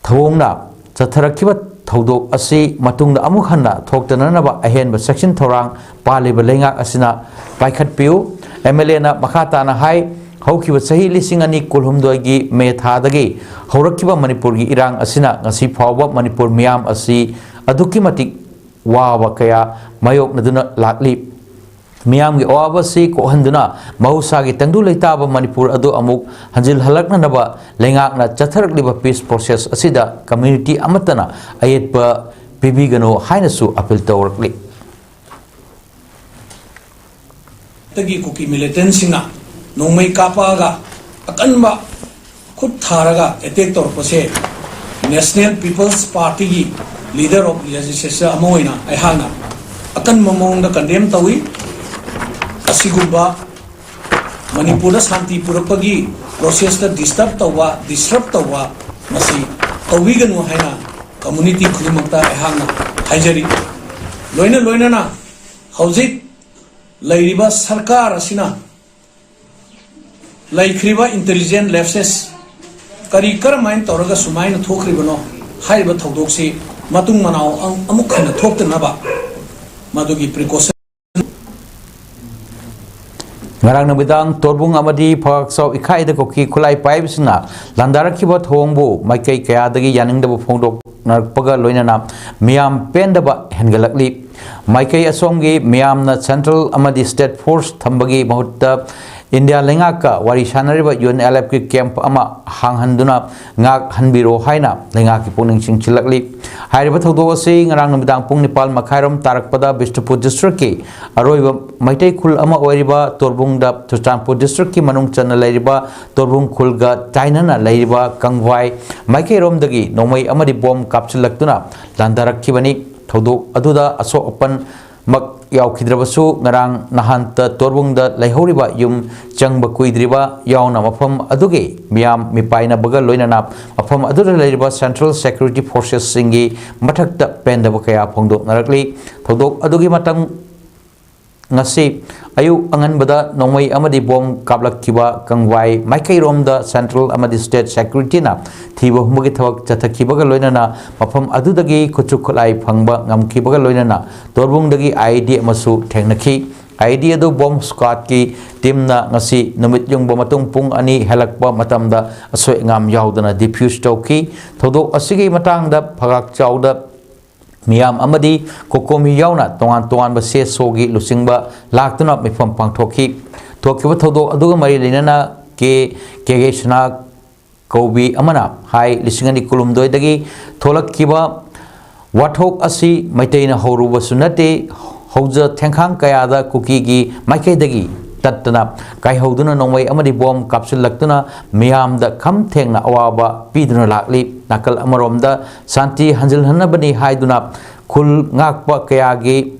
ꯊꯧꯑꯣꯡꯅ ꯆꯠꯊꯔꯛꯈꯤꯕ ꯊꯧꯗꯣꯛ ꯑꯁꯤ ꯃꯇꯨꯡꯗ ꯑꯃꯨꯛ ꯍꯟꯅ ꯊꯣꯛꯇꯅꯅꯕ ꯑꯍꯦꯟꯕ ꯆꯦꯛꯁꯤꯟ ꯊꯧꯔꯥꯡ ꯄꯥꯜꯂꯤꯕ ꯂꯩꯉꯥꯛ ꯑꯁꯤꯅ ꯄꯥꯏꯈꯠꯄꯤꯌꯨ꯫ MLAꯅ ꯃꯈꯥ ꯇꯥꯅ ꯍꯥꯏ, ꯍꯧꯈꯤꯕ ꯆꯍꯤ ꯂꯤꯁꯤꯡ ꯑꯅꯤ ꯀꯨꯟꯍꯨꯝꯗꯣꯏꯒꯤ ꯃꯦ ꯊꯥꯗꯒꯤ ꯍꯧꯔꯛꯈꯤꯕ ꯃꯅꯤꯄꯨꯔꯒꯤ ꯏꯔꯥꯡ ꯑꯁꯤꯅ ꯉꯁꯤ ꯐꯥꯎꯕ ꯃꯅꯤꯄꯨꯔ ꯃꯤꯌꯥꯝ ꯑꯁꯤ ꯑꯗꯨꯛꯀꯤ ꯃꯇꯤꯛ ꯋꯥꯕ ꯀꯌꯥ ꯃꯥꯌꯣꯛꯅꯗꯨꯅ ꯂꯥꯛꯂꯤ꯫ ꯃꯤꯌꯥꯝꯒꯤ ꯑꯋꯥꯕ ꯑꯁꯤ ꯀꯣꯛꯍꯟꯗꯨꯅ ꯃꯍꯧꯁꯥꯒꯤ ꯇꯪꯗꯨ ꯂꯩꯇꯥꯕ ꯃꯅꯤꯄꯨꯔ ꯑꯗꯨ ꯑꯃꯨꯛ ꯍꯟꯖꯤꯜꯍꯜꯂꯛꯅꯅꯕ ꯂꯩꯉꯥꯛꯅ ꯆꯠꯊꯔꯛꯂꯤꯕ peace process ꯑꯁꯤꯗ community ꯑꯃꯠꯇꯅ ꯑꯌꯦꯠꯄ ꯄꯤꯕꯤꯒꯅꯨ ꯍꯥꯏꯅꯁꯨ appeal ꯇꯧꯔꯛꯂꯤ꯫ ꯇꯒꯤ ꯀꯨꯀꯤ militantꯁꯤꯡꯅ ꯅꯣꯡꯃꯩ ꯀꯥꯞꯄꯛꯑꯒ ꯑꯀꯟꯕ ꯈꯨꯠ ꯊꯥꯔꯒ attack ꯇꯧꯔꯛꯄꯁꯦ National People's Partyꯒꯤ leader of legislature ꯑꯃ ꯑꯣꯏꯅ ꯑꯩꯍꯥꯛꯅ ꯑꯀꯟꯕ ꯃꯑꯣꯡꯗ condemn ꯇꯧꯏ꯫ ꯑꯁꯤꯒꯨꯝꯕ ꯃꯅꯤꯄꯨꯔꯗ ꯁꯥꯟꯇꯤ ꯄꯨꯔꯛꯄꯒꯤ processꯇ disturb ꯇꯧꯕ, disrupt ꯇꯧꯕ ꯃꯁꯤ ꯇꯧꯕꯤꯒꯅꯨ ꯍꯥꯏꯅ community ꯈꯨꯗꯤꯡꯃꯛꯇ ꯑꯩꯍꯥꯛꯅ ꯍꯥꯏꯖꯔꯤ꯫ ꯂꯣꯏꯅ ꯂꯣꯏꯅꯅ ꯍꯧꯖꯤꯛ ꯂꯩꯔꯤꯕ ꯁꯔꯀꯥꯔ ꯑꯁꯤꯅ ꯂꯩꯈ꯭ꯔꯤꯕ intelligence lapses ꯀꯔꯤ ꯀꯔꯝꯍꯥꯏꯅ ꯇꯧꯔꯒ ꯁꯨꯃꯥꯏꯅ ꯊꯣꯛꯈ꯭ꯔꯤꯕꯅꯣ ꯍꯥꯏꯔꯤꯕ ꯊꯧꯗꯣꯛꯁꯤ ꯃꯇꯨꯡ ꯃꯅꯥꯎ ꯑꯃꯨꯛ ꯍꯟꯅ ꯊꯣꯛꯇꯅꯕ ꯃꯗꯨꯒꯤ precaution ꯉꯔꯥꯡ ꯅꯨꯃꯤꯗꯥꯡ ꯇꯣꯔꯕꯨꯡ ꯑꯃꯗꯤ ꯐꯒꯥꯛꯆꯥꯎ ꯏꯈꯥꯏꯗ ꯀꯨꯀꯤ ꯈꯨꯠꯂꯥꯏ ꯄꯥꯏꯕꯁꯤꯡꯅ ꯂꯥꯟꯗꯥꯔꯛꯈꯤꯕ ꯊꯧꯑꯣꯡꯕꯨ ꯃꯥꯏꯀꯩ ꯀꯌꯥꯗꯒꯤ ꯌꯥꯅꯤꯡꯗꯕ ꯐꯣꯡꯗꯣꯛꯅꯔꯛꯄꯒ ꯂꯣꯏꯅꯅ ꯃꯤꯌꯥꯝ ꯄꯦꯟꯗꯕ ꯍꯦꯟꯒꯠꯂꯛꯂꯤ꯫ ꯃꯥꯏꯀꯩ ꯑꯁꯣꯝꯒꯤ ꯃꯤꯌꯥꯝꯅ central ꯑꯃꯗꯤ state force ꯊꯝꯕꯒꯤ ꯃꯍꯨꯠꯇ ꯏꯟꯗꯤꯌꯥ ꯂꯩꯉꯥꯛꯀ ꯋꯥꯔꯤ ꯁꯥꯟꯅꯔꯤꯕ ꯌꯨ ꯑꯦꯟ ꯑꯦꯜ ꯑꯦꯐꯀꯤ ꯀꯦꯝꯞ ꯑꯃ ꯍꯥꯡꯍꯟꯗꯨꯅ ꯉꯥꯛꯍꯟꯕꯤꯔꯣ ꯍꯥꯏꯅ ꯂꯩꯉꯥꯛꯀꯤ ꯄꯨꯛꯅꯤꯡ ꯆꯤꯡꯁꯤꯜꯂꯛꯂꯤ꯫ ꯍꯥꯏꯔꯤꯕ ꯊꯧꯗꯣꯛ ꯑꯁꯤ ꯉꯔꯥꯡ ꯅꯨꯃꯤꯗꯥꯡ ꯄꯨꯡ ꯅꯤꯄꯥꯜ ꯃꯈꯥꯏꯔꯣꯝ ꯇꯥꯔꯛꯄꯗ ꯕꯤꯁꯅꯨꯄꯨꯔ ꯗꯤꯁꯇ꯭ꯔꯤꯛꯀꯤ ꯑꯔꯣꯏꯕ ꯃꯩꯇꯩ ꯈꯨꯜ ꯑꯃ ꯑꯣꯏꯔꯤꯕ ꯇꯣꯔꯕꯨꯡꯗ ꯆꯨꯔꯆꯥꯟꯄꯨꯔ ꯗꯤꯁꯇ꯭ꯔꯤꯛꯀꯤ ꯃꯅꯨꯡ ꯆꯟꯅ ꯂꯩꯔꯤꯕ ꯇꯣꯔꯕꯨꯡ ꯈꯨꯜꯒ ꯆꯥꯏꯅꯅ ꯂꯩꯔꯤꯕ ꯀꯪꯚꯥꯏ ꯃꯥꯏꯀꯩꯔꯣꯝꯗꯒꯤ ꯅꯣꯡꯃꯩ ꯑꯃꯗꯤ ꯕꯣꯝ ꯀꯥꯞꯁꯤꯜꯂꯛꯇꯨꯅ ꯂꯥꯟꯗꯥꯔꯛꯈꯤꯕꯅꯤ꯫ ꯊꯧꯗꯣꯛ ꯑꯗꯨꯗ ꯑꯁꯣꯛ ꯑꯄꯟ ꯃꯛ ꯌꯥꯎꯈꯤꯗ꯭ꯔꯕꯁꯨ, ꯉꯔꯥꯡ ꯅꯍꯥꯟꯇ ꯇꯣꯔꯕꯨꯡꯗ ꯂꯩꯍꯧꯔꯤꯕ ꯌꯨꯝ ꯆꯪꯕ ꯀꯨꯏꯗ꯭ꯔꯤꯕ ꯌꯥꯎꯅ ꯃꯐꯝ ꯑꯗꯨꯒꯤ ꯃꯤꯌꯥꯝ ꯃꯤꯄꯥꯏꯅꯕꯒ ꯂꯣꯏꯅꯅ ꯃꯐꯝ ꯑꯗꯨꯗ ꯂꯩꯔꯤꯕ ꯁꯦꯟꯇ꯭ꯔꯦꯜ ꯁꯦꯀ꯭ꯌꯨꯔꯤꯇꯤ ꯐꯣꯔꯁꯦꯁꯁꯤꯡꯒꯤ ꯃꯊꯛꯇ ꯄꯦꯟꯗꯕ ꯀꯌꯥ ꯐꯣꯡꯗꯣꯛꯅꯔꯛꯂꯤ꯫ ꯊꯧꯗꯣꯛ ꯑꯗꯨꯒꯤ ꯃꯇꯝ ꯉꯁꯤ ꯑꯌꯨꯛ ꯑꯉꯟꯕꯗ ꯅꯣꯡꯃꯩ ꯑꯃꯗꯤ ꯕꯣꯝ ꯀꯥꯞꯂꯛꯈꯤꯕ ꯀꯪꯕꯥꯏ ꯃꯥꯏꯀꯩꯔꯣꯝꯗ ꯁꯦꯟꯇ꯭ꯔꯦꯜ ꯑꯃꯗꯤ ꯁ꯭ꯇꯦꯠ ꯁꯦꯀ꯭ꯌꯨꯔꯤꯇꯤꯅ ꯊꯤꯕ ꯍꯨꯝꯕꯒꯤ ꯊꯕꯛ ꯆꯠꯊꯈꯤꯕꯒ ꯂꯣꯏꯅꯅ ꯃꯐꯝ ꯑꯗꯨꯗꯒꯤ ꯈꯨꯠꯁꯨ ꯈꯨꯠꯂꯥꯏ ꯐꯪꯕ ꯉꯝꯈꯤꯕꯒ ꯂꯣꯏꯅꯅ ꯇꯣꯔꯕꯨꯡꯗꯒꯤ ꯑꯥꯏ ꯏ ꯗꯤ ꯑꯃꯁꯨ ꯊꯦꯡꯅꯈꯤ꯫ ꯑꯥꯏ ꯏ ꯗꯤ ꯑꯗꯨ ꯕꯣꯝ ꯁ꯭ꯀ꯭ꯋꯥꯗꯀꯤ ꯇꯤꯝꯅ ꯉꯁꯤ ꯅꯨꯃꯤꯠ ꯌꯨꯡꯕ ꯃꯇꯨꯡ ꯄꯨꯡ ꯑꯅꯤ ꯍꯦꯜꯂꯛꯄ ꯃꯇꯝꯗ ꯑꯁꯣꯏ ꯑꯉꯥꯝ ꯌꯥꯎꯗꯅ ꯗꯤꯐ꯭ꯌꯨꯁ ꯇꯧꯈꯤ꯫ ꯊꯧꯗꯣꯛ ꯑꯁꯤꯒꯤ ꯃꯇꯥꯡꯗ ꯐꯒꯥꯛ ꯆꯥꯎꯗ ꯃꯤꯌꯥꯝ ꯑꯃꯗꯤ ꯀꯣꯀꯣꯃꯤ ꯌꯥꯎꯅ ꯇꯣꯉꯥꯟ ꯇꯣꯉꯥꯟꯕ ꯁꯤ ꯑꯦꯁ ꯑꯣꯒꯤ ꯂꯨꯆꯤꯡꯕ ꯂꯥꯛꯇꯨꯅ ꯃꯤꯐꯝ ꯄꯥꯡꯊꯣꯛꯈꯤ꯫ ꯊꯣꯛꯈꯤꯕ ꯊꯧꯗꯣꯛ ꯑꯗꯨꯒ ꯃꯔꯤ ꯂꯩꯅꯅ ꯀꯦ ꯀꯦꯒꯦ ꯁꯅꯥ ꯀꯧꯕꯤ ꯑꯃꯅ ꯍꯥꯏ, ꯂꯤꯁꯤꯡ ꯑꯅꯤ ꯀꯨꯟꯍꯨꯝꯗꯣꯏꯗꯒꯤ ꯊꯣꯛꯂꯛꯈꯤꯕ ꯋꯥꯊꯣꯛ ꯑꯁꯤ ꯃꯩꯇꯩꯅ ꯍꯧꯔꯨꯕꯁꯨ ꯅꯠꯇꯦ, ꯍꯧꯖ ꯊꯦꯡꯈꯥꯡ ꯀꯌꯥꯗ ꯀꯨꯀꯤꯒꯤ ꯃꯥꯏꯀꯩꯗꯒꯤ ꯇꯠꯇꯅ ꯀꯥꯏꯍꯧꯗꯨꯅ ꯅꯣꯡꯃꯩ ꯑꯃꯗꯤ ꯕꯣꯝ ꯀꯥꯞꯁꯤꯜꯂꯛꯇꯨꯅ ꯃꯤꯌꯥꯝꯗ ꯈꯝ ꯊꯦꯡꯅ ꯑꯋꯥꯕ ꯄꯤꯗꯨꯅ ꯂꯥꯛꯂꯤ꯫ ꯅꯥꯀꯜ ꯑꯃꯔꯣꯝꯗ ꯁꯥꯟꯇꯤ ꯍꯟꯖꯤꯜꯍꯟꯅꯕꯅꯤ ꯍꯥꯏꯗꯨꯅ ꯈꯨꯜ ꯉꯥꯛꯄ ꯀꯌꯥꯒꯤ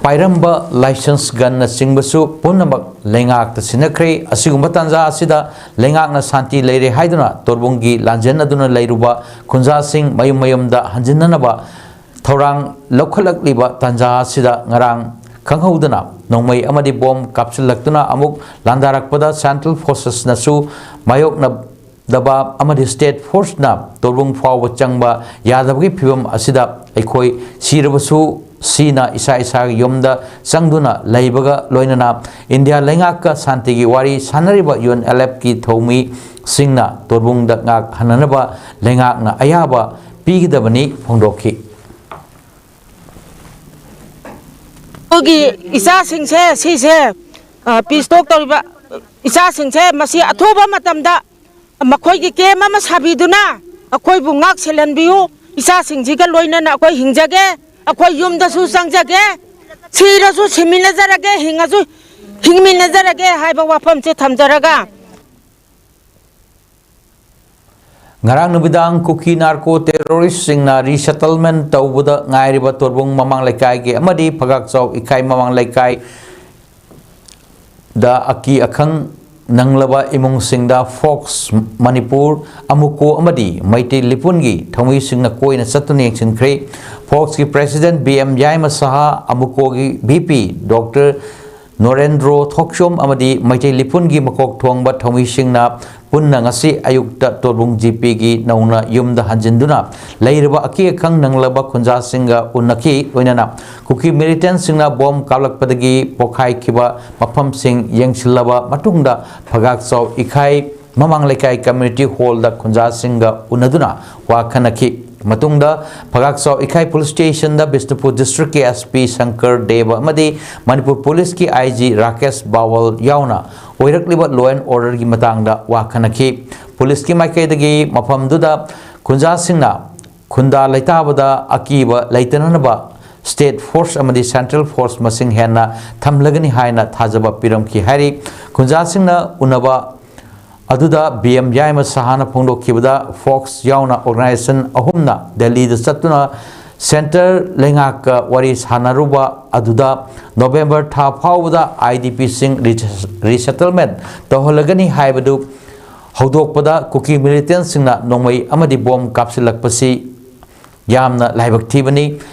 ꯄꯥꯏꯔꯝꯕ ꯂꯥꯏꯁꯦꯟꯁ ꯒꯟꯅꯆꯤꯡꯕꯁꯨ ꯄꯨꯝꯅꯃꯛ ꯂꯩꯉꯥꯛꯇ ꯁꯤꯟꯅꯈ꯭ꯔꯦ꯫ ꯑꯁꯤꯒꯨꯝꯕ ꯇꯥꯟꯖꯥ ꯑꯁꯤꯗ ꯂꯩꯉꯥꯛꯅ ꯁꯥꯟꯇꯤ ꯂꯩꯔꯦ ꯍꯥꯏꯗꯨꯅ ꯇꯣꯔꯕꯨꯡꯒꯤ ꯂꯥꯟꯖꯦꯟꯅꯗꯨꯅ ꯂꯩꯔꯨꯕ ꯈꯨꯟꯖꯥꯁꯤꯡ ꯃꯌꯨꯝ ꯃꯌꯨꯝꯗ ꯍꯟꯖꯤꯟꯅꯅꯕ ꯊꯧꯔꯥꯡ ꯂꯧꯈꯠꯂꯛꯂꯤꯕ ꯇꯥꯟꯖꯥ ꯑꯁꯤꯗ ꯉꯔꯥꯡ ꯈꯪꯍꯧꯗꯅ ꯅꯣꯡꯃꯩ ꯑꯃꯗꯤ ꯕꯣꯝ ꯀꯥꯞꯁꯤꯜꯂꯛꯇꯨꯅ ꯑꯃꯨꯛ ꯂꯥꯟꯗꯥꯔꯛꯄꯗ ꯁꯦꯟꯇ꯭ꯔꯦꯜ ꯐꯣꯔꯁꯦꯁꯅꯁꯨ ꯃꯥꯌꯣꯛꯅ ꯗꯕꯥ ꯑꯃꯗꯤ ꯁ꯭ꯇꯦꯠ ꯐꯣꯔꯁꯅ ꯇꯣꯔꯕꯨꯡ ꯐꯥꯎꯕ ꯆꯪꯕ ꯌꯥꯗꯕꯒꯤ ꯐꯤꯕꯝ ꯑꯁꯤꯗ ꯑꯩꯈꯣꯏ ꯁꯤꯔꯕꯁꯨ ꯁꯤꯅ ꯏꯁꯥ ꯏꯁꯥꯒꯤ ꯌꯨꯝꯗ ꯆꯪꯗꯨꯅ ꯂꯩꯕꯒ ꯂꯣꯏꯅꯅ ꯏꯟꯗꯤꯌꯥ ꯂꯩꯉꯥꯛꯀ ꯁꯥꯟꯇꯤꯒꯤ ꯋꯥꯔꯤ ꯁꯥꯟꯅꯔꯤꯕ ꯌꯨ ꯑꯦꯟ ꯑꯦꯜ ꯑꯦꯐꯀꯤ ꯊꯧꯃꯤꯁꯤꯡꯅ ꯇꯣꯔꯕꯨꯡꯗ ꯉꯥꯛ ꯍꯟꯅꯅꯕ ꯂꯩꯉꯥꯛꯅ ꯑꯌꯥꯕ ꯄꯤꯒꯗꯕꯅꯤ ꯐꯣꯡꯗꯣꯛꯈꯤ꯫ ꯑꯩꯈꯣꯏꯒꯤ ꯏꯆꯥꯁꯤꯡꯁꯦ ꯁꯤꯁꯦ ꯄꯤ ꯁ꯭ꯇꯣꯛ ꯇꯧꯔꯤꯕ ꯏꯆꯥꯁꯤꯡꯁꯦ ꯃꯁꯤ ꯑꯊꯨꯕ ꯃꯇꯝꯗ ꯃꯈꯣꯏꯒꯤ ꯀꯦꯝ ꯑꯃ ꯁꯥꯕꯤꯗꯨꯅ ꯑꯩꯈꯣꯏꯕꯨ ꯉꯥꯛ ꯁꯦꯜꯍꯟꯕꯤꯌꯨ꯫ ꯏꯆꯥꯁꯤꯡꯁꯤꯒ ꯂꯣꯏꯅꯅ ꯑꯩꯈꯣꯏ ꯍꯤꯡꯖꯒꯦ, ꯑꯩꯈꯣꯏ ꯌꯨꯝꯗꯁꯨ ꯆꯪꯖꯒꯦ, ꯁꯤꯔꯁꯨ ꯁꯤꯃꯤꯟꯅꯖꯔꯒꯦ, ꯍꯤꯡꯉꯁꯨ ꯍꯤꯡꯃꯤꯟꯅꯖꯔꯒꯦ ꯍꯥꯏꯕ ꯋꯥꯐꯝꯁꯦ ꯊꯝꯖꯔꯒ, ꯉꯔꯥꯡ ꯅꯨꯃꯤꯗꯥꯡ ꯀꯨꯀꯤ ꯅꯥꯔꯀꯣ ꯇꯦꯔꯣꯔꯤꯁꯁꯤꯡꯅ ꯔꯤꯁꯦꯇꯜꯃꯦꯟ ꯇꯧꯕꯗ ꯉꯥꯏꯔꯤꯕ ꯇꯣꯔꯕꯨꯡ ꯃꯃꯥꯡ ꯂꯩꯀꯥꯏꯒꯤ ꯑꯃꯗꯤ ꯐꯒꯥꯛꯆꯥꯎ ꯏꯈꯥꯏ ꯃꯃꯥꯡ ꯂꯩꯀꯥꯏꯗ ꯑꯀꯤ ꯑꯈꯪ ꯅꯪꯂꯕ ꯏꯃꯨꯡꯁꯤꯡꯗ ꯐꯣꯛꯁ ꯃꯅꯤꯄꯨꯔ, ꯑꯃꯨꯀꯣ ꯑꯃꯗꯤ ꯃꯩꯇꯩ ꯂꯤꯄꯨꯟꯒꯤ ꯊꯧꯃꯤꯁꯤꯡꯅ ꯀꯣꯏꯅ ꯆꯠꯇꯨꯅ ꯌꯦꯡꯁꯤꯟꯈ꯭ꯔꯦ꯫ ꯐꯣꯛꯁꯀꯤ ꯄ꯭ꯔꯦꯁꯤꯗꯦꯟ ꯕꯤ ꯑꯦꯝ ꯌꯥꯏꯃ ꯁꯍꯥ, ꯑꯃꯨꯀꯣꯒꯤ ꯚꯤ ꯄꯤ ꯗꯣꯛꯇꯔ ꯅꯣꯔꯦꯟꯗ꯭ꯔꯣ ꯊꯣꯛꯆꯣꯝ ꯑꯃꯗꯤ ꯃꯩꯇꯩ ꯂꯤꯄꯨꯟꯒꯤ ꯃꯀꯣꯛ ꯊꯣꯡꯕ ꯊꯧꯃꯤꯁꯤꯡꯅ ꯄꯨꯟꯅ ꯉꯁꯤ ꯑꯌꯨꯛꯇ ꯇꯣꯔꯕꯨꯡ ꯖꯤ ꯄꯤꯒꯤ ꯅꯧꯅ ꯌꯨꯝꯗ ꯍꯟꯖꯤꯟꯗꯨꯅ ꯂꯩꯔꯤꯕ ꯑꯀꯤ ꯑꯈꯪ ꯅꯪꯂꯕ ꯈꯨꯟꯖꯥꯁꯤꯡꯒ ꯎꯅꯈꯤ꯫ ꯂꯣꯏꯅꯅ ꯀꯨꯀꯤ ꯃꯤꯂꯤꯇꯦꯟꯁꯤꯡꯅ ꯕꯣꯝ ꯀꯥꯞꯂꯛꯄꯗꯒꯤ ꯄꯣꯈꯥꯏꯈꯤꯕ ꯃꯐꯝꯁꯤꯡ ꯌꯦꯡꯁꯤꯜꯂꯕ ꯃꯇꯨꯡꯗ ꯐꯒꯥꯛꯆꯥꯎ ꯏꯈꯥꯏ ꯃꯃꯥꯡ ꯂꯩꯀꯥꯏ ꯀꯝꯃ꯭ꯌꯨꯅꯤꯇꯤ ꯍꯣꯜꯗ ꯈꯨꯟꯖꯥꯁꯤꯡꯒ ꯎꯅꯗꯨꯅ ꯋꯥ ꯈꯟꯅꯈꯤ꯫ ꯃꯇꯨꯡꯗ ꯐꯒꯥꯛꯆꯥꯎ ꯏꯈꯥꯏ ꯄꯨꯂꯤꯁ ꯁ꯭ꯇꯦꯁꯟꯗ ꯕꯤꯁꯅꯨꯄꯨꯔ ꯗꯤꯁꯇ꯭ꯔꯤꯛꯀꯤ ꯑꯦꯁ ꯄꯤ ꯁꯪꯀꯔ ꯗꯦꯕ ꯑꯃꯗꯤ ꯃꯅꯤꯄꯨꯔ ꯄꯨꯂꯤꯁꯀꯤ ꯑꯥꯏ ꯖꯤ ꯔꯥꯀꯦꯁ ꯕꯥꯋꯜ ꯌꯥꯎꯅ ꯑꯣꯏꯔꯛꯂꯤꯕ ꯂꯣ ꯑꯦꯟ ꯑꯣꯔꯗꯔꯒꯤ ꯃꯇꯥꯡꯗ ꯋꯥ ꯈꯟꯅꯈꯤ꯫ ꯄꯨꯂꯤꯁꯀꯤ ꯃꯥꯏꯀꯩꯗꯒꯤ ꯃꯐꯝꯗꯨꯗ ꯈꯨꯟꯖꯥꯁꯤꯡꯅ ꯈꯨꯟꯗꯥ ꯂꯩꯇꯥꯕꯗ ꯑꯀꯤꯕ ꯂꯩꯇꯅꯅꯕ ꯁ꯭ꯇꯦꯠ ꯐꯣꯔꯁ ꯑꯃꯗꯤ ꯁꯦꯟꯇ꯭ꯔꯦꯜ ꯐꯣꯔꯁ ꯃꯁꯤꯡ ꯍꯦꯟꯅ ꯊꯝꯂꯒꯅꯤ ꯍꯥꯏꯅ ꯊꯥꯖꯕ ꯄꯤꯔꯝꯈꯤ ꯍꯥꯏꯔꯤ꯫ ꯈꯨꯟꯖꯥꯁꯤꯡꯅ ꯎꯅꯕ ꯑꯗꯨꯗ ꯕꯤ ꯑꯦꯝ ꯌꯥꯏꯃ ꯁꯍꯥꯅ ꯐꯣꯡꯗꯣꯛꯈꯤꯕꯗ, ꯐꯣꯛꯁ ꯌꯥꯎꯅ ꯑꯣꯔꯒꯅꯥꯏꯖꯦꯁꯟ ꯑꯍꯨꯝꯅ ꯗꯦꯜꯂꯤꯗ ꯆꯠꯇꯨꯅ ꯁꯦꯟꯇꯔ ꯂꯩꯉꯥꯛꯀ ꯋꯥꯔꯤ ꯁꯥꯟꯅꯔꯨꯕ ꯑꯗꯨꯗ ꯅꯣꯕꯦꯝꯕꯔ ꯊꯥ ꯐꯥꯎꯕꯗ ꯑꯥꯏ ꯗꯤ ꯄꯤꯁꯤꯡ ꯔꯤꯁꯦꯇꯜꯃꯦꯟ ꯇꯧꯍꯜꯂꯒꯅꯤ ꯍꯥꯏꯕꯗꯨ ꯍꯧꯗꯣꯛꯄꯗ ꯀꯨꯀꯤ ꯃꯤꯂꯤꯇꯦꯟꯁꯤꯡꯅ ꯅꯣꯡꯃꯩ ꯑꯃꯗꯤ ꯕꯣꯝ ꯀꯥꯞꯁꯤꯜꯂꯛꯄꯁꯤ ꯌꯥꯝꯅ ꯂꯥꯏꯕꯛ ꯊꯤꯕꯅꯤ꯫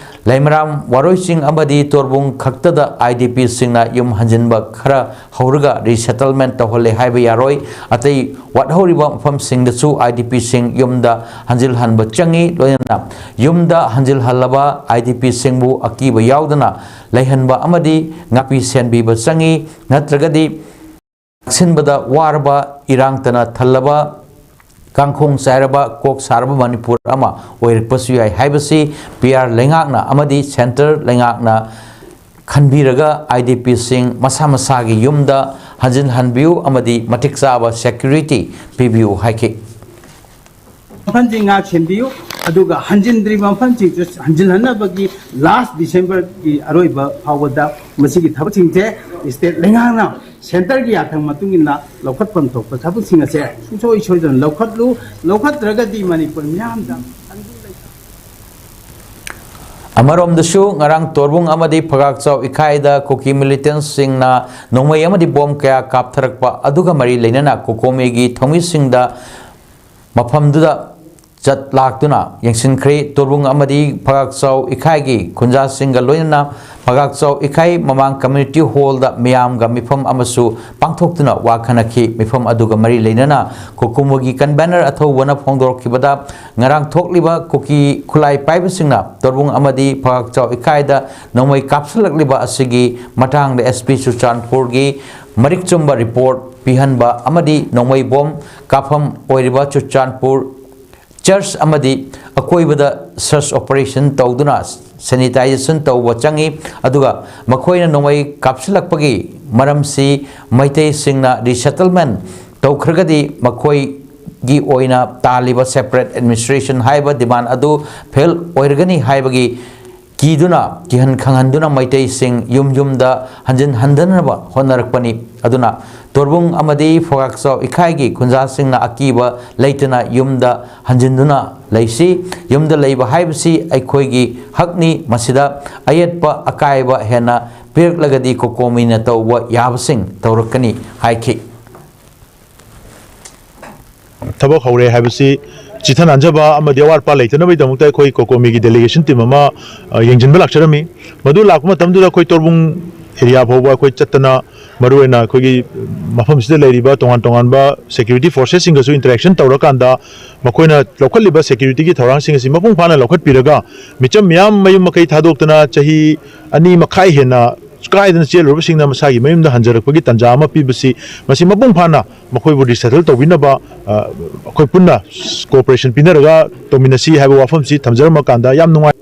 ꯂꯩꯃꯔꯥꯝ, ꯋꯥꯔꯣꯏꯆꯤꯡ ꯑꯃꯗꯤ ꯇꯣꯔꯕꯨꯡ ꯈꯛꯇꯗ ꯑꯥꯏ ꯗꯤ ꯄꯤꯁꯤꯡꯅ ꯌꯨꯝ ꯍꯟꯖꯤꯟꯕ ꯈꯔ ꯍꯧꯔꯒ ꯔꯤꯁꯦꯇꯜꯃꯦꯟ ꯇꯧꯍꯜꯂꯦ ꯍꯥꯏꯕ ꯌꯥꯔꯣꯏ꯫ ꯑꯇꯩ ꯋꯥꯠꯍꯧꯔꯤꯕ ꯃꯐꯝꯁꯤꯡꯗꯁꯨ ꯑꯥꯏ ꯗꯤ ꯄꯤꯁꯤꯡ ꯌꯨꯝꯗ ꯍꯟꯖꯤꯜꯍꯟꯕ ꯆꯪꯏ꯫ ꯂꯣꯏꯅꯅ ꯌꯨꯝꯗ ꯍꯟꯖꯤꯜꯍꯜꯂꯕ ꯑꯥꯏ ꯗꯤ ꯄꯤꯁꯤꯡꯕꯨ ꯑꯀꯤꯕ ꯌꯥꯎꯗꯅ ꯂꯩꯍꯟꯕ ꯑꯃꯗꯤ ꯉꯥꯛꯄꯤ ꯁꯦꯟꯕꯤꯕ ꯆꯪꯏ꯫ ꯅꯠꯇ꯭ꯔꯒꯗꯤ ꯆꯥꯛꯁꯤꯟꯕꯗ ꯋꯥꯔꯕ, ꯏꯔꯥꯡꯇꯅ ꯊꯜꯂꯕ, ꯀꯥꯡꯈꯣꯡ ꯆꯥꯏꯔꯕ, ꯀꯣꯛ ꯁꯥꯔꯕ ꯃꯅꯤꯄꯨꯔ ꯑꯃ ꯑꯣꯏꯔꯛꯄꯁꯨ ꯌꯥꯏ ꯍꯥꯏꯕꯁꯤ ꯄꯤ ꯑꯥꯔ ꯂꯩꯉꯥꯛꯅ ꯑꯃꯗꯤ ꯁꯦꯟꯇꯔ ꯂꯩꯉꯥꯛꯅ ꯈꯟꯕꯤꯔꯒ ꯑꯥꯏ ꯗꯤ ꯄꯤꯁꯤꯡ ꯃꯁꯥ ꯃꯁꯥꯒꯤ ꯌꯨꯝꯗ ꯍꯟꯖꯤꯟꯍꯟꯕꯤꯌꯨ ꯑꯃꯗꯤ ꯃꯇꯤꯛ ꯆꯥꯕ ꯁꯦꯀ꯭ꯌꯨꯔꯤꯇꯤ ꯄꯤꯕꯤꯌꯨ ꯍꯥꯏꯈꯤ꯫ ꯃꯐꯝꯁꯤꯡ ꯉꯥꯛ ꯁꯦꯟꯕꯤꯌꯨ, ꯑꯗꯨꯒ ꯍꯟꯖꯤꯟꯗ꯭ꯔꯤꯕ ꯃꯐꯝꯁꯤꯡꯁꯨ ꯍꯟꯖꯤꯜꯍꯟꯅꯕꯒꯤ ꯂꯥꯁ ꯗꯤꯁꯦꯝꯕꯔꯒꯤ ꯑꯔꯣꯏꯕ ꯐꯥꯎꯕꯗ ꯃꯁꯤꯒꯤ ꯊꯕꯛꯁꯤꯡꯁꯦ ꯁ꯭ꯇꯦꯠ ꯂꯩꯉꯥꯛꯅ ꯁꯦꯟꯇꯔꯒꯤ ꯌꯥꯊꯪ ꯃꯇꯨꯡ ꯏꯟꯅ ꯂꯧꯈꯠꯐꯝ ꯊꯣꯛꯄ ꯊꯕꯛꯁꯤꯡ ꯑꯁꯦ ꯁꯨꯡꯁꯣꯏ ꯁꯣꯏꯗꯅ ꯂꯧꯈꯠꯂꯨ꯫ ꯂꯧꯈꯠꯇ꯭ꯔꯒꯗꯤ ꯃꯅꯤꯄꯨꯔ ꯃꯤꯌꯥꯝꯗ ꯑꯃꯔꯣꯝꯗꯁꯨ ꯉꯔꯥꯡ ꯇꯣꯔꯕꯨꯡ ꯑꯃꯗꯤ ꯐꯒꯥꯛꯆꯥꯎ ꯏꯈꯥꯏꯗ ꯀꯨꯀꯤ ꯃꯤꯂꯤꯇꯦꯟꯁꯁꯤꯡꯅ ꯅꯣꯡꯃꯩ ꯑꯃꯗꯤ ꯕꯣꯝ ꯀꯌꯥ ꯀꯥꯞꯊꯔꯛꯄ ꯑꯗꯨꯒ ꯃꯔꯤ ꯂꯩꯅꯅ ꯀꯣꯀꯣꯃꯤꯒꯤ ꯊꯧꯃꯤꯁꯤꯡꯗ ꯃꯐꯝꯗꯨꯗ ꯆꯠ ꯂꯥꯛꯇꯨꯅ ꯌꯦꯡꯁꯤꯟꯈ꯭ꯔꯦ꯫ ꯇꯣꯔꯕꯨꯡ ꯑꯃꯗꯤ ꯐꯒꯥꯛꯆꯥꯎ ꯏꯈꯥꯏꯒꯤ ꯈꯨꯟꯖꯥꯁꯤꯡꯒ ꯂꯣꯏꯅꯅ ꯐꯒꯥꯛꯆꯥꯎ ꯏꯈꯥꯏ ꯃꯃꯥꯡ ꯀꯝꯃ꯭ꯌꯨꯅꯤꯇꯤ ꯍꯣꯜꯗ ꯃꯤꯌꯥꯝꯒ ꯃꯤꯐꯝ ꯑꯃꯁꯨ ꯄꯥꯡꯊꯣꯛꯇꯨꯅ ꯋꯥ ꯈꯟꯅꯈꯤ꯫ ꯃꯤꯐꯝ ꯑꯗꯨꯒ ꯃꯔꯤ ꯂꯩꯅꯅ ꯀꯣꯀꯣꯃꯤꯒꯤ ꯀꯟꯚꯦꯅꯔ ꯑꯊꯧꯕꯅ ꯐꯣꯡꯗꯣꯔꯛꯈꯤꯕꯗ, ꯉꯔꯥꯡ ꯊꯣꯛꯂꯤꯕ ꯀꯨꯀꯤ ꯈꯨꯠꯂꯥꯏ ꯄꯥꯏꯕꯁꯤꯡꯅ ꯇꯣꯔꯕꯨꯡ ꯑꯃꯗꯤ ꯐꯒꯥꯛꯆꯥꯎ ꯏꯈꯥꯏꯗ ꯅꯣꯡꯃꯩ ꯀꯥꯞꯁꯤꯜꯂꯛꯂꯤꯕ ꯑꯁꯤꯒꯤ ꯃꯇꯥꯡꯗ ꯑꯦꯁ ꯄꯤ ꯆꯨꯔꯆꯥꯟꯄꯨꯔꯒꯤ ꯃꯔꯤꯛ ꯆꯨꯝꯕ ꯔꯤꯄꯣꯔꯠ ꯄꯤꯍꯟꯕ ꯑꯃꯗꯤ ꯅꯣꯡꯃꯩ ꯕꯣꯝ ꯀꯥꯞꯐꯝ ꯑꯣꯏꯔꯤꯕ ꯆꯨꯔꯆꯥꯟꯄꯨꯔ ꯆꯔꯆ ꯑꯃꯗꯤ ꯑꯀꯣꯏꯕꯗ ꯁꯔꯆ ꯑꯣꯄꯔꯦꯁꯟ ꯇꯧꯗꯨꯅ ꯁꯦꯅꯤꯇꯥꯏꯖꯦꯁꯟ ꯇꯧꯕ ꯆꯪꯏ꯫ ꯑꯗꯨꯒ ꯃꯈꯣꯏꯅ ꯅꯣꯡꯃꯩ ꯀꯥꯞꯁꯤꯜꯂꯛꯄꯒꯤ ꯃꯔꯝꯁꯤ ꯃꯩꯇꯩꯁꯤꯡꯅ ꯔꯤꯁꯦꯇꯜꯃꯦꯟ ꯇꯧꯈ꯭ꯔꯒꯗꯤ ꯃꯈꯣꯏꯒꯤ ꯑꯣꯏꯅ ꯇꯥꯜꯂꯤꯕ ꯁꯦꯄꯔꯦꯠ ꯑꯦꯗꯃꯤꯅꯤꯁꯇ꯭ꯔꯦꯁꯟ ꯍꯥꯏꯕ ꯗꯤꯃꯥꯟ ꯑꯗꯨ ꯐꯦꯜ ꯑꯣꯏꯔꯒꯅꯤ ꯍꯥꯏꯕꯒꯤ ꯀꯤꯗꯨꯅ, ꯀꯤꯍꯟ ꯈꯪꯍꯟꯗꯨꯅ ꯃꯩꯇꯩꯁꯤꯡ ꯌꯨꯝ ꯌꯨꯝꯗ ꯍꯟꯖꯤꯟ ꯍꯟꯗꯅꯕ ꯍꯣꯠꯅꯔꯛꯄꯅꯤ꯫ ꯑꯗꯨꯅ ꯇꯣꯔꯕꯨꯡ ꯑꯃꯗꯤ ꯐꯒꯥꯛꯆꯥꯎ ꯏꯈꯥꯏꯒꯤ ꯈꯨꯟꯖꯥꯁꯤꯡꯅ ꯑꯀꯤꯕ ꯂꯩꯇꯅ ꯌꯨꯝꯗ ꯍꯟꯖꯤꯟꯗꯨꯅ ꯂꯩꯁꯤ꯫ ꯌꯨꯝꯗ ꯂꯩꯕ ꯍꯥꯏꯕꯁꯤ ꯑꯩꯈꯣꯏꯒꯤ ꯍꯛꯅꯤ꯫ ꯃꯁꯤꯗ ꯑꯌꯦꯠꯄ ꯑꯀꯥꯏꯕ ꯍꯦꯟꯅ ꯄꯤꯔꯛꯂꯒꯗꯤ ꯀꯣꯀꯣꯃꯤꯅ ꯇꯧꯕ ꯌꯥꯕꯁꯤꯡ ꯇꯧꯔꯛꯀꯅꯤ ꯍꯥꯏꯈꯤ꯫ ꯊꯕꯛ ꯍꯧꯔꯦ ꯍꯥꯏꯕꯁꯤ ꯆꯤꯊ ꯅꯥꯟꯖꯕ ꯑꯃꯗꯤ ꯑꯋꯥꯠ ꯑꯄꯥ ꯂꯩꯇꯅꯕꯒꯤꯗꯃꯛꯇ ꯑꯩꯈꯣꯏ ꯀꯣꯀꯣꯃꯤꯒꯤ ꯗꯦꯂꯤꯒꯦꯁꯟ ꯇꯤꯝ ꯑꯃ, ꯑ, ꯌꯦꯡꯁꯤꯟꯕ ꯂꯥꯛꯆꯔꯝꯃꯤ꯫ ꯃꯗꯨ ꯂꯥꯛꯄ ꯃꯇꯝꯗꯨꯗ ꯑꯩꯈꯣꯏ ꯇꯣꯔꯕꯨꯡ ꯑꯦꯔꯤꯌꯥ ꯐꯥꯎꯕ ꯑꯩꯈꯣꯏ ꯆꯠꯇꯅ, ꯃꯔꯨꯑꯣꯏꯅ ꯑꯩꯈꯣꯏꯒꯤ ꯃꯐꯝꯁꯤꯗ ꯂꯩꯔꯤꯕ ꯇꯣꯉꯥꯟ ꯇꯣꯉꯥꯟꯕ ꯁꯦꯀ꯭ꯌꯨꯔꯤꯇꯤ ꯐꯣꯔꯁꯦꯁꯁꯤꯡꯒꯁꯨ ꯏꯟꯇꯔꯦꯛꯁꯟ ꯇꯧꯔꯀꯥꯟꯗ, ꯃꯈꯣꯏꯅ ꯂꯧꯈꯠꯂꯤꯕ ꯁꯦꯀ꯭ꯌꯨꯔꯤꯇꯤꯒꯤ ꯊꯧꯔꯥꯡꯁꯤꯡ ꯑꯁꯤ ꯃꯄꯨꯡ ꯐꯥꯅ ꯂꯧꯈꯠꯄꯤꯔꯒ, ꯃꯤꯆꯝ ꯃꯤꯌꯥꯝ ꯃꯌꯨꯝ ꯃꯀꯩ ꯊꯥꯗꯣꯛꯇꯅ ꯆꯍꯤ ꯑꯅꯤ ꯃꯈꯥꯏ ꯍꯦꯟꯅ ꯀꯥꯏꯗꯅ ꯆꯦꯜꯂꯨꯔꯕꯁꯤꯡꯅ ꯃꯁꯥꯒꯤ ꯃꯌꯨꯝꯗ ꯍꯟꯖꯔꯛꯄꯒꯤ ꯇꯥꯟꯖꯥ ꯑꯃ ꯄꯤꯕꯁꯤ, ꯃꯁꯤ ꯃꯄꯨꯡ ꯐꯥꯅ ꯃꯈꯣꯏꯕꯨ ꯔꯤꯁꯦꯇꯜ ꯇꯧꯕꯤꯅꯕ, ꯑ, ꯑꯩꯈꯣꯏ ꯄꯨꯟꯅ ꯀꯣꯑꯣꯄꯔꯦꯁꯟ ꯄꯤꯅꯔꯒ ꯇꯧꯃꯤꯟꯅꯁꯤ ꯍꯥꯏꯕ ꯋꯥꯐꯝꯁꯤ ꯊꯝꯖꯔꯝꯃꯀꯥꯟꯗ ꯌꯥꯝ ꯅꯨꯡꯉꯥꯏ꯫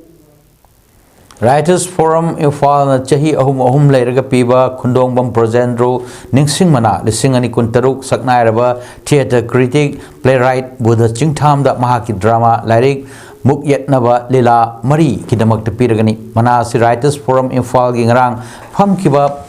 Writers Forum ꯏꯝꯐꯥꯜꯅ ꯆꯍꯤ ꯑꯍꯨꯝ ꯑꯍꯨꯝ ꯂꯩꯔꯒ ꯄꯤꯕ ꯈꯨꯟꯗꯣꯡꯕꯝ ꯕ꯭ꯔꯖꯦꯟꯗ꯭ꯔꯣ ꯅꯤꯡꯁꯤꯡ ꯃꯅꯥ ꯂꯤꯁꯤꯡ ꯑꯅꯤ ꯀꯨꯟꯇꯔꯨꯛ ꯁꯛꯅꯥꯏꯔꯕ theatre critic, playwright ꯕꯨꯙ ꯆꯤꯡꯊꯥꯝꯗ ꯃꯍꯥꯛꯀꯤ drama ꯂꯥꯏꯔꯤꯛ ꯃꯨꯛ ꯌꯦꯠꯅꯕ ꯂꯤꯂꯥ ꯃꯔꯤꯒꯤꯗꯃꯛꯇ ꯄꯤꯔꯒꯅꯤ꯫ ꯃꯅꯥ ꯑꯁꯤ Writers Forum ꯏꯝꯐꯥꯜꯒꯤ ꯉꯔꯥꯡ ꯐꯝꯈꯤꯕ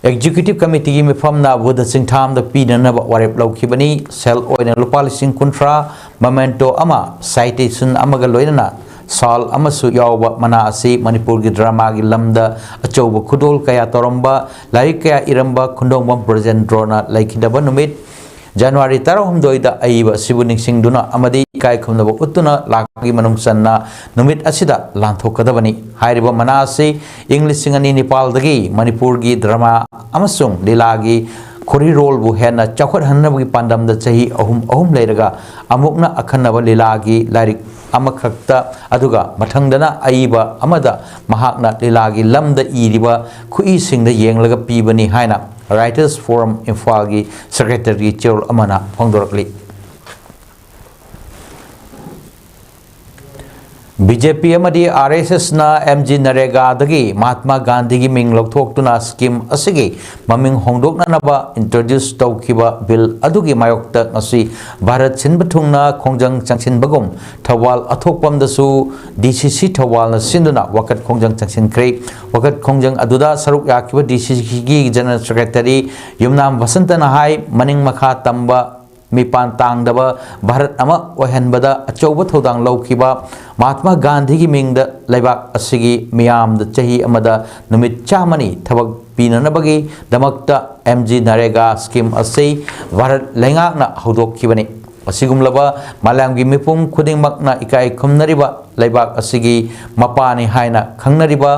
Executive Committeeꯒꯤ ꯃꯤꯐꯝꯅ ꯕꯨꯙ ꯆꯤꯡꯊꯥꯝꯗ ꯄꯤꯅꯅꯕ ꯋꯥꯔꯦꯞ ꯂꯧꯈꯤꯕꯅꯤ꯫ ꯁꯦꯜ ꯑꯣꯏꯅ ꯂꯨꯄꯥ ꯂꯤꯁꯤꯡ ꯀꯨꯟꯊ꯭ꯔꯥ, memento ꯑꯃ, citation ꯑꯃꯒ ꯂꯣꯏꯅꯅ ꯁꯥꯜ ꯑꯃꯁꯨ ꯌꯥꯎꯕ ꯃꯅꯥ ꯑꯁꯤ ꯃꯅꯤꯄꯨꯔꯒꯤ dramaꯒꯤ ꯂꯝꯗ ꯑꯆꯧꯕ ꯈꯨꯗꯣꯜ ꯀꯌꯥ ꯇꯧꯔꯝꯕ, ꯂꯥꯏꯔꯤꯛ ꯀꯌꯥ ꯏꯔꯝꯕ ꯈꯨꯟꯗꯣꯡꯕꯝ ꯕ꯭ꯔꯖꯦꯟꯗ꯭ꯔꯣꯅ ꯂꯩꯈꯤꯗꯕ ꯅꯨꯃꯤꯠ January ꯇꯔꯥꯍꯨꯝꯗꯣꯏꯗ ꯑꯏꯕ ꯑꯁꯤꯕꯨ ꯅꯤꯡꯁꯤꯡꯗꯨꯅ ꯑꯃꯗꯤ ꯏꯀꯥꯏ ꯈꯨꯝꯅꯕ ꯎꯠꯇꯨꯅ ꯂꯥꯛꯄꯒꯤ ꯃꯅꯨꯡ ꯆꯟꯅ ꯅꯨꯃꯤꯠ ꯑꯁꯤꯗ ꯂꯥꯟꯊꯣꯛꯀꯗꯕꯅꯤ꯫ ꯍꯥꯏꯔꯤꯕ ꯃꯅꯥ ꯑꯁꯤ ꯏꯪ ꯂꯤꯁꯤꯡ ꯑꯅꯤ ꯅꯤꯄꯥꯜꯗꯒꯤ ꯃꯅꯤꯄꯨꯔꯒꯤ drama ꯑꯃꯁꯨꯡ ꯂꯤꯂꯥꯒꯤ ꯈꯣꯔꯤꯔꯣꯜꯕꯨ ꯍꯦꯟꯅ ꯆꯥꯎꯈꯠꯍꯟꯅꯕꯒꯤ ꯄꯥꯟꯗꯝꯗ ꯆꯍꯤ ꯑꯍꯨꯝ ꯑꯍꯨꯝ ꯂꯩꯔꯒ ꯑꯃꯨꯛꯅ ꯑꯈꯟꯅꯕ ꯂꯤꯂꯥꯒꯤ ꯂꯥꯏꯔꯤꯛ ꯑꯃꯈꯛꯇ, ꯑꯗꯨꯒ ꯃꯊꯪꯗꯅ ꯑꯏꯕ ꯑꯃꯗ ꯃꯍꯥꯛꯅ ꯂꯤꯂꯥꯒꯤ ꯂꯝꯗ ꯏꯔꯤꯕ ꯈꯨꯏꯁꯤꯡꯗ ꯌꯦꯡꯂꯒ ꯄꯤꯕꯅꯤ ꯍꯥꯏꯅ Writers Forum ꯏꯝꯐꯥꯜꯒꯤ secretary ꯆꯦꯔꯣꯜ ꯑꯃꯅ ꯐꯣꯡꯗꯣꯔꯛꯂꯤ꯫ BJP ꯑꯃꯗꯤ RSSꯅ MGNREGAꯗꯒꯤ ꯃꯍꯥꯠꯃꯥ ꯒꯥꯟꯙꯤꯒꯤ ꯃꯤꯡ ꯂꯧꯊꯣꯛꯇꯨꯅ scheme ꯑꯁꯤꯒꯤ ꯃꯃꯤꯡ ꯍꯣꯡꯗꯣꯛꯅꯅꯕ introduce ꯇꯧꯈꯤꯕ bill ꯑꯗꯨꯒꯤ ꯃꯥꯌꯣꯛꯇ ꯉꯁꯤ ꯚꯥꯔꯠ ꯁꯤꯟꯕ ꯊꯨꯡꯅ ꯈꯣꯡꯖꯪ ꯆꯪꯁꯤꯟꯕꯒꯨꯝ ꯊꯧꯕꯥꯜ ꯑꯊꯣꯛꯄꯝꯗꯁꯨ DCC ꯊꯧꯕꯥꯜꯅ ꯁꯤꯟꯗꯨꯅ ꯋꯥꯀꯠ ꯈꯣꯡꯖꯪ ꯆꯪꯁꯤꯟꯈ꯭ꯔꯦ꯫ ꯋꯥꯀꯠ ꯈꯣꯡꯖꯪ ꯑꯗꯨꯗ ꯁꯔꯨꯛ ꯌꯥꯈꯤꯕ DCCꯒꯤ general secretary ꯌꯨꯝꯅꯥꯝ ꯕꯁꯟꯇꯅ ꯍꯥꯏ, ꯃꯅꯤꯡ ꯃꯈꯥ ꯇꯝꯕ ꯃꯤꯄꯥꯟ ꯇꯥꯡꯗꯕ ꯚꯥꯔꯠ ꯑꯃ ꯑꯣꯏꯍꯟꯕꯗ ꯑꯆꯧꯕ ꯊꯧꯗꯥꯡ ꯂꯧꯈꯤꯕ ꯃꯍꯥꯠꯃꯥ ꯒꯥꯟꯙꯤꯒꯤ ꯃꯤꯡꯗ ꯂꯩꯕꯥꯛ ꯑꯁꯤꯒꯤ ꯃꯤꯌꯥꯝꯗ ꯆꯍꯤ ꯑꯃꯗ ꯅꯨꯃꯤꯠ ꯆꯥꯝꯃꯅꯤ ꯊꯕꯛ ꯄꯤꯅꯅꯕꯒꯤꯗꯃꯛꯇ MGNREGA scheme ꯑꯁꯤ ꯚꯥꯔꯠ ꯂꯩꯉꯥꯛꯅ ꯍꯧꯗꯣꯛꯈꯤꯕꯅꯤ꯫ ꯑꯁꯤꯒꯨꯝꯂꯕ ꯃꯥꯂꯦꯝꯒꯤ ꯃꯤꯄꯨꯝ ꯈꯨꯗꯤꯡꯃꯛꯅ ꯏꯀꯥꯏ ꯈꯨꯝꯅꯔꯤꯕ ꯂꯩꯕꯥꯛ ꯑꯁꯤꯒꯤ ꯃꯄꯥꯅꯤ ꯍꯥꯏꯅ ꯈꯪꯅꯔꯤꯕ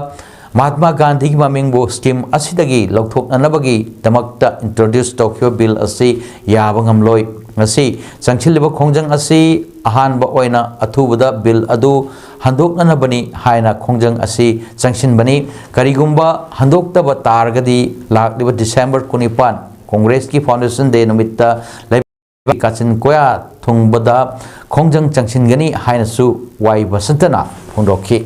ꯃꯍꯥꯠꯃꯥ ꯒꯥꯟꯙꯤꯒꯤ ꯃꯃꯤꯡꯕꯨ scheme ꯑꯁꯤꯗꯒꯤ ꯂꯧꯊꯣꯛꯅꯅꯕꯒꯤꯗꯃꯛꯇ introduce ꯇꯧꯈꯤꯕ bill ꯑꯁꯤ ꯌꯥꯕ ꯉꯝꯂꯣꯏ꯫ ꯉꯁꯤ ꯆꯪꯁꯤꯜꯂꯤꯕ ꯈꯣꯡꯖꯪ ꯑꯁꯤ ꯑꯍꯥꯟꯕ ꯑꯣꯏꯅ ꯑꯊꯨꯕꯗ bill ꯑꯗꯨ ꯍꯟꯗꯣꯛꯅꯅꯕꯅꯤ ꯍꯥꯏꯅ ꯈꯣꯡꯖꯪ ꯑꯁꯤ ꯆꯪꯁꯤꯟꯕꯅꯤ꯫ ꯀꯔꯤꯒꯨꯝꯕ ꯍꯟꯗꯣꯛꯇꯕ ꯇꯥꯔꯒꯗꯤ ꯂꯥꯛꯂꯤꯕ December ꯀꯨꯟꯅꯤꯄꯥꯟ, Congressꯀꯤ foundation day ꯅꯨꯃꯤꯠꯇ ꯀꯥꯆꯤꯟ ꯀꯣꯌꯥ ꯊꯨꯡꯕꯗ ꯈꯣꯡꯖꯪ ꯆꯪꯁꯤꯟꯒꯅꯤ ꯍꯥꯏꯅꯁꯨ ꯋꯥꯏ ꯕꯁꯟꯇꯅ ꯐꯣꯡꯗꯣꯛꯈꯤ꯫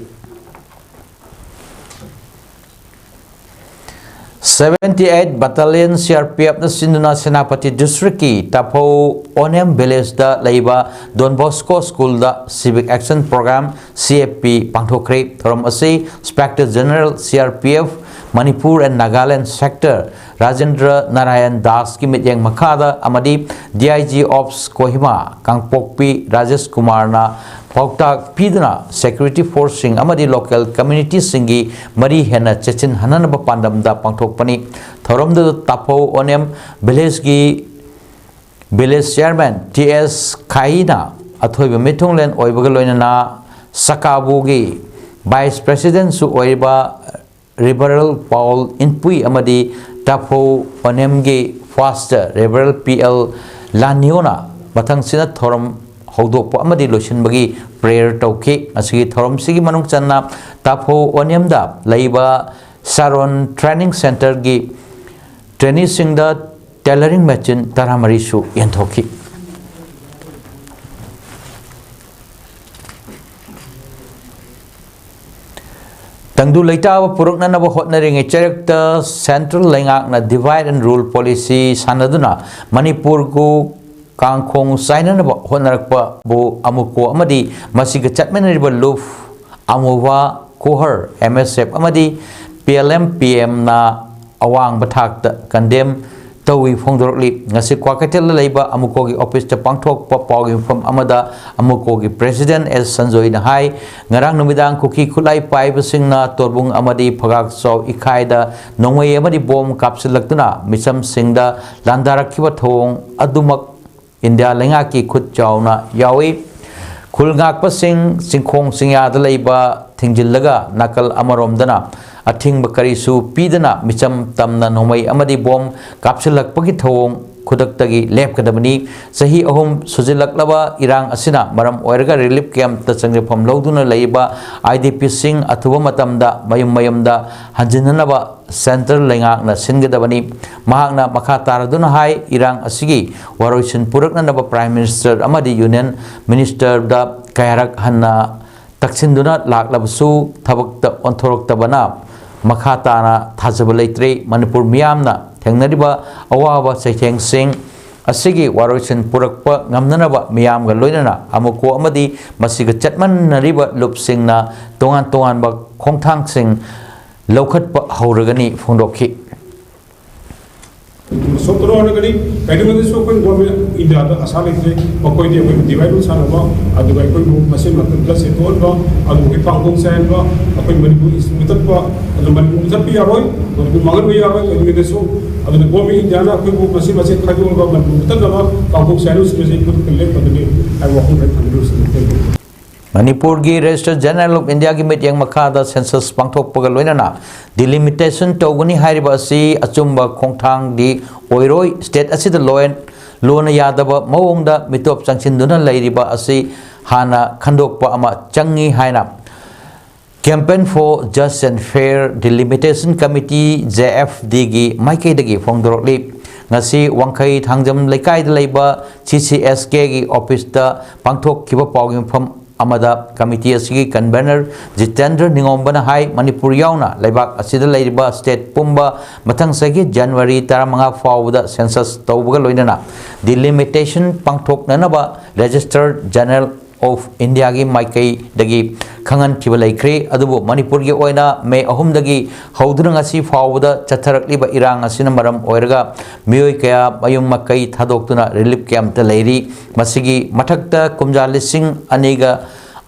Seventy eight Battalion C R P F ꯅ ꯁꯤꯟꯗꯨꯅ ꯁꯦꯅꯥꯄꯇꯤ ꯗꯤꯁꯇ꯭ꯔꯤꯛꯀꯤ ꯇꯥꯐꯧ ꯑꯣꯅꯦꯝ ꯚꯤꯂꯦꯖꯇ ꯂꯩꯕ Don Bosco ꯁ꯭ꯀꯨꯜꯗ Civic Action Program, C A P, ꯄꯥꯡꯊꯣꯛꯈ꯭ꯔꯦ꯫ ꯊꯧꯔꯝ ꯑꯁꯤ Inspector General C R P F Manipur and Nagaland Sector Rajendra Narayan ꯗꯥꯁꯀꯤ ꯃꯤꯠꯌꯦꯡ ꯃꯈꯥꯗ ꯑꯃꯗꯤ D I G Ops Kohima ꯀꯥꯡꯄꯣꯛꯄꯤ ꯔꯥꯖꯦꯁ ꯀꯨꯃꯥꯔꯅ ꯄꯥꯎꯇꯥꯛ ꯄꯤꯗꯨꯅ security forceꯁꯤꯡ ꯑꯃꯗꯤ local communityꯁꯤꯡꯒꯤ ꯃꯔꯤ ꯍꯦꯟꯅ ꯆꯦꯠꯁꯤꯟꯍꯟꯅꯕ ꯄꯥꯟꯗꯝꯗ ꯄꯥꯡꯊꯣꯛꯄꯅꯤ꯫ ꯊꯧꯔꯝꯗꯨꯗ ꯇꯥꯐꯧ ꯑꯣꯅꯦꯝ ꯚꯤꯂꯦꯖꯀꯤ village chairman T S ꯈꯥꯏꯅ ꯑꯊꯣꯏꯕ ꯃꯤꯊꯨꯡꯂꯦꯟ ꯑꯣꯏꯕꯒ ꯂꯣꯏꯅꯅ ꯁꯀꯥꯕꯨꯒꯤ vice presidentꯁꯨ ꯑꯣꯏꯔꯤꯕ Reverend Paul ꯏꯟꯄꯨꯏ ꯑꯃꯗꯤ ꯇꯥꯐꯧ ꯑꯣꯅꯦꯝꯒꯤ pastor Reverend P L ꯂꯥꯅꯤꯌꯣꯅ ꯃꯊꯪꯁꯤꯅ ꯊꯧꯔꯝ ꯍꯧꯗꯣꯛꯄ ꯑꯃꯗꯤ ꯂꯣꯏꯁꯤꯟꯕꯒꯤ prayer ꯇꯧꯈꯤ꯫ ꯃꯁꯤꯒꯤ ꯊꯧꯔꯝꯁꯤꯒꯤ ꯃꯅꯨꯡ ꯆꯟꯅ ꯇꯥꯐꯧ ꯑꯣꯅꯦꯝꯗ ꯂꯩꯕ ꯁꯥꯔꯣꯟ training centreꯒꯤ traineeꯁꯤꯡꯗ tailoring machine ꯇꯔꯥꯃꯔꯤꯁꯨ ꯌꯦꯟꯊꯣꯛꯈꯤ꯫ ꯇꯪꯗꯨ ꯂꯩꯇꯥꯕ ꯄꯨꯔꯛꯅꯅꯕ ꯍꯣꯠꯅꯔꯤꯉꯩ ꯆꯩꯔꯛꯇ central ꯂꯩꯉꯥꯛꯅ divide and rule policy ꯁꯥꯟꯅꯗꯨꯅ ꯃꯅꯤꯄꯨꯔꯒꯨ ꯀꯥꯡꯈꯣꯡ ꯆꯥꯏꯅꯅꯕ ꯍꯣꯠꯅꯔꯛꯄꯕꯨ ꯑꯃꯨꯀꯣ ꯑꯃꯗꯤ ꯃꯁꯤꯒ ꯆꯠꯃꯤꯟꯅꯔꯤꯕ ꯂꯨꯞ, ꯑꯃꯨꯕ, ꯀꯣꯍꯔ, M S F ꯑꯃꯗꯤ P L M P M ꯅ ꯑꯋꯥꯡꯕ ꯊꯥꯛꯇ condemn ꯇꯧꯏ ꯐꯣꯡꯗꯣꯔꯛꯂꯤ꯫ ꯉꯁꯤ ꯀ꯭ꯋꯥꯀꯩꯊꯦꯜꯗ ꯂꯩꯕ ꯑꯃꯨꯀꯣꯒꯤ officeꯇ ꯄꯥꯡꯊꯣꯛꯄ ꯄꯥꯎꯒꯤ ꯃꯤꯐꯝ ꯑꯃꯗ ꯑꯃꯨꯀꯣꯒꯤ president S ꯁꯟꯖꯣꯏꯅ ꯍꯥꯏ, ꯉꯔꯥꯡ ꯅꯨꯃꯤꯗꯥꯡ ꯀꯨꯀꯤ ꯈꯨꯠꯂꯥꯏ ꯄꯥꯏꯕꯁꯤꯡꯅ ꯇꯣꯔꯕꯨꯡ ꯑꯃꯗꯤ ꯐꯒꯥꯛꯆꯥꯎ ꯏꯈꯥꯏꯗ ꯅꯣꯡꯃꯩ ꯑꯃꯗꯤ ꯕꯣꯝ ꯀꯥꯞꯁꯤꯜꯂꯛꯇꯨꯅ ꯃꯤꯆꯝꯁꯤꯡꯗ ꯂꯥꯟꯗꯥꯔꯛꯈꯤꯕ ꯊꯧꯑꯣꯡ ꯑꯗꯨꯃꯛ ꯏꯟꯗꯤꯌꯥ ꯂꯩꯉꯥꯛꯀꯤ ꯈꯨꯠ ꯆꯥꯎꯅ ꯌꯥꯎꯏ꯫ ꯈꯨꯜ ꯉꯥꯛꯄꯁꯤꯡ ꯆꯤꯡꯈꯣꯡ ꯆꯤꯡꯌꯥꯗ ꯂꯩꯕ ꯊꯤꯡꯖꯤꯜꯂꯒ ꯅꯥꯀꯜ ꯑꯃꯔꯣꯝꯗꯅ ꯑꯊꯤꯡꯕ ꯀꯔꯤꯁꯨ ꯄꯤꯗꯅ ꯃꯤꯆꯝ ꯇꯝꯅ ꯅꯣꯡꯃꯩ ꯑꯃꯗꯤ ꯕꯣꯝ ꯀꯥꯞꯁꯤꯜꯂꯛꯄꯒꯤ ꯊꯧꯑꯣꯡ ꯈꯨꯗꯛꯇꯒꯤ ꯂꯦꯞꯀꯗꯕꯅꯤ꯫ ꯆꯍꯤ ꯑꯍꯨꯝ ꯁꯨꯖꯤꯜꯂꯛꯂꯕ ꯏꯔꯥꯡ ꯑꯁꯤꯅ ꯃꯔꯝ ꯑꯣꯏꯔꯒ relief campꯇ ꯆꯪꯖꯐꯝ ꯂꯧꯗꯨꯅ ꯂꯩꯔꯤꯕ I D Pꯁꯤꯡ ꯑꯊꯨꯕ ꯃꯇꯝꯗ ꯃꯌꯨꯝ ꯃꯌꯨꯝꯗ ꯍꯟꯖꯤꯟꯅꯅꯕ central ꯂꯩꯉꯥꯛꯅ ꯁꯤꯟꯒꯗꯕꯅꯤ꯫ ꯃꯍꯥꯛꯅ ꯃꯈꯥ ꯇꯥꯔꯗꯨꯅ ꯍꯥꯏ, ꯏꯔꯥꯡ ꯑꯁꯤꯒꯤ ꯋꯥꯔꯣꯏꯁꯤꯟ ꯄꯨꯔꯛꯅꯅꯕ Prime Minister ꯑꯃꯗꯤ Union Ministerꯗ ꯀꯌꯥꯔꯛ ꯍꯟꯅ ꯇꯛꯁꯤꯟꯗꯨꯅ ꯂꯥꯛꯂꯕꯁꯨ ꯊꯕꯛꯇ ꯑꯣꯟꯊꯣꯔꯛꯇꯕꯅ ꯃꯈꯥ ꯇꯥꯅ ꯊꯥꯖꯕ ꯂꯩꯇ꯭ꯔꯦ꯫ ꯃꯅꯤꯄꯨꯔ ꯃꯤꯌꯥꯝꯅ ꯊꯦꯡꯅꯔꯤꯕ ꯑꯋꯥꯕ ꯆꯩꯊꯦꯡꯁꯤꯡ ꯑꯁꯤꯒꯤ ꯋꯥꯔꯣꯏꯁꯤꯟ ꯄꯨꯔꯛꯄ ꯉꯝꯅꯅꯕ ꯃꯤꯌꯥꯝꯒ ꯂꯣꯏꯅꯅ ꯑꯃꯨꯛꯀꯣ ꯑꯃꯗꯤ ꯃꯁꯤꯒ ꯆꯠꯃꯟꯅꯔꯤꯕ ꯂꯨꯞꯁꯤꯡꯅ ꯇꯣꯉꯥꯟ ꯇꯣꯉꯥꯟꯕ ꯈꯣꯡꯊꯥꯡꯁꯤꯡ ꯂꯧꯈꯠꯄ ꯍꯧꯔꯒꯅꯤ ꯐꯣꯡꯗꯣꯛꯈꯤ꯫ ꯁꯣꯛꯇꯅ ꯍꯣꯠꯅꯒꯅꯤ꯫ ꯀꯩꯗꯧꯉꯩꯗꯁꯨ ꯑꯩꯈꯣꯏ ꯒꯣꯔꯃꯦꯟ ꯏꯟꯗꯤꯌꯥꯗ ꯑꯁꯥ ꯂꯩꯇ꯭ꯔꯦ꯫ ꯃꯈꯣꯏꯗꯤ ꯑꯩꯈꯣꯏꯕꯨ ꯗꯤꯚꯥꯏꯠ ꯁꯥꯟꯅꯕ, ꯑꯗꯨꯒ ꯑꯩꯈꯣꯏꯕꯨ ꯃꯁꯦꯟ ꯃꯔꯛꯇ ꯕ꯭ꯂꯗ ꯁꯦꯠꯇꯣꯛꯍꯟꯕ, ꯑꯗꯨꯒ ꯑꯩꯈꯣꯏ ꯄꯥꯡꯒꯣꯡ ꯆꯥꯏꯍꯟꯕ, ꯑꯩꯈꯣꯏ ꯃꯅꯤꯄꯨꯔ ꯃꯨꯊꯠꯄ, ꯑꯗꯨ ꯃꯅꯤꯄꯨꯔ ꯃꯨꯊꯠꯄ ꯌꯥꯔꯣꯏ, ꯃꯅꯤꯄꯨꯔ ꯃꯥꯡꯍꯟꯕ ꯌꯥꯔꯣꯏ꯫ ꯀꯩꯗꯧꯉꯩꯗꯁꯨ ꯑꯗꯨꯅ ꯒꯣꯔꯃꯦꯟ ꯏꯟꯗꯤꯌꯥꯅ ꯑꯩꯈꯣꯏꯕꯨ ꯃꯁꯦꯟ ꯃꯁꯦꯟ ꯈꯥꯏꯗꯣꯛꯑꯒ ꯃꯅꯤꯄꯨꯔ ꯃꯨꯊꯠꯅꯕ ꯄꯥꯡꯒꯣꯡ ꯆꯥꯏꯍꯜꯂꯨꯁꯤꯡ ꯑꯁꯤ ꯈꯨꯗꯛꯇ ꯂꯦꯞꯀꯗꯕꯅꯤ ꯍꯥꯏꯕ ꯋꯥꯐꯝ ꯈꯔ ꯊꯝꯖꯔꯨꯁꯤ꯫ Thank you꯫ ꯃꯅꯤꯄꯨꯔꯒꯤ Registrar General of India ꯒꯤ ꯃꯤꯠꯌꯦꯡ ꯃꯈꯥꯗ ꯁꯦꯟꯁꯁ ꯄꯥꯡꯊꯣꯛꯄꯒ ꯂꯣꯏꯅꯅ ꯗꯤꯂꯤꯃꯤꯇꯦꯁꯟ ꯇꯧꯒꯅꯤ ꯍꯥꯏꯔꯤꯕ ꯑꯁꯤ ꯑꯆꯨꯝꯕ ꯈꯣꯡꯊꯥꯡꯗꯤ ꯑꯣꯏꯔꯣꯏ꯫ ꯁ꯭ꯇꯦꯠ ꯑꯁꯤꯗ ꯂꯣ ꯑꯦꯟ ꯂꯣꯅ ꯌꯥꯗꯕ ꯃꯑꯣꯡꯗ ꯃꯤꯇꯣꯞ ꯆꯪꯁꯤꯟꯗꯨꯅ ꯂꯩꯔꯤꯕ ꯑꯁꯤ ꯍꯥꯟꯅ ꯈꯟꯗꯣꯛꯄ ꯑꯃ ꯆꯪꯏ ꯍꯥꯏꯅ Campaign for Just and Fair Delimitation Committee, J F D ꯒꯤ ꯃꯥꯏꯀꯩꯗꯒꯤ ꯐꯣꯡꯗꯣꯔꯛꯂꯤ꯫ ꯉꯁꯤ ꯋꯥꯡꯈꯩ ꯊꯥꯡꯖꯝ ꯂꯩꯀꯥꯏꯗ ꯂꯩꯕ C C S K ꯒꯤ ꯑꯣꯐꯤꯁꯇ ꯄꯥꯡꯊꯣꯛꯈꯤꯕ ꯄꯥꯎꯒꯤ ꯃꯐꯝ ꯑꯃꯗ ꯀꯃꯤꯇꯤ ꯑꯁꯤꯒꯤ ꯀꯟꯚꯦꯅꯔ ꯖꯤꯇꯦꯟꯗ꯭ꯔ ꯅꯤꯉꯣꯝꯕꯅ ꯍꯥꯏ, ꯃꯅꯤꯄꯨꯔ ꯌꯥꯎꯅ ꯂꯩꯕꯥꯛ ꯑꯁꯤꯗ ꯂꯩꯔꯤꯕ ꯁ꯭ꯇꯦꯠ ꯄꯨꯝꯕ ꯃꯊꯪ ꯆꯍꯤꯒꯤ ꯖꯅꯋꯥꯔꯤ ꯇꯔꯥꯃꯉꯥ ꯐꯥꯎꯕꯗ ꯁꯦꯟꯁꯁ ꯇꯧꯕꯒ ꯂꯣꯏꯅꯅ delimitation ꯄꯥꯡꯊꯣꯛꯅꯅꯕ Registrar General of India ꯒꯤ ꯃꯥꯏꯀꯩꯗꯒꯤ ꯈꯪꯍꯟꯈꯤꯕ ꯂꯩꯈ꯭ꯔꯦ꯫ ꯑꯗꯨꯕꯨ ꯃꯅꯤꯄꯨꯔꯒꯤ ꯑꯣꯏꯅ ꯃꯦ ꯑꯍꯨꯝꯗꯒꯤ ꯍꯧꯗꯨꯅ ꯉꯁꯤ ꯐꯥꯎꯕꯗ ꯆꯠꯊꯔꯛꯂꯤꯕ ꯏꯔꯥꯡ ꯑꯁꯤꯅ ꯃꯔꯝ ꯑꯣꯏꯔꯒ ꯃꯤꯑꯣꯏ ꯀꯌꯥ ꯃꯌꯨꯝ ꯃꯀꯩ ꯊꯥꯗꯣꯛꯇꯨꯅ ꯔꯤꯂꯤꯐ ꯀꯦꯝꯞꯇ ꯂꯩꯔꯤ꯫ ꯃꯁꯤꯒꯤ ꯃꯊꯛꯇ ꯀꯨꯝꯖꯥ ꯂꯤꯁꯤꯡ ꯑꯅꯤꯒ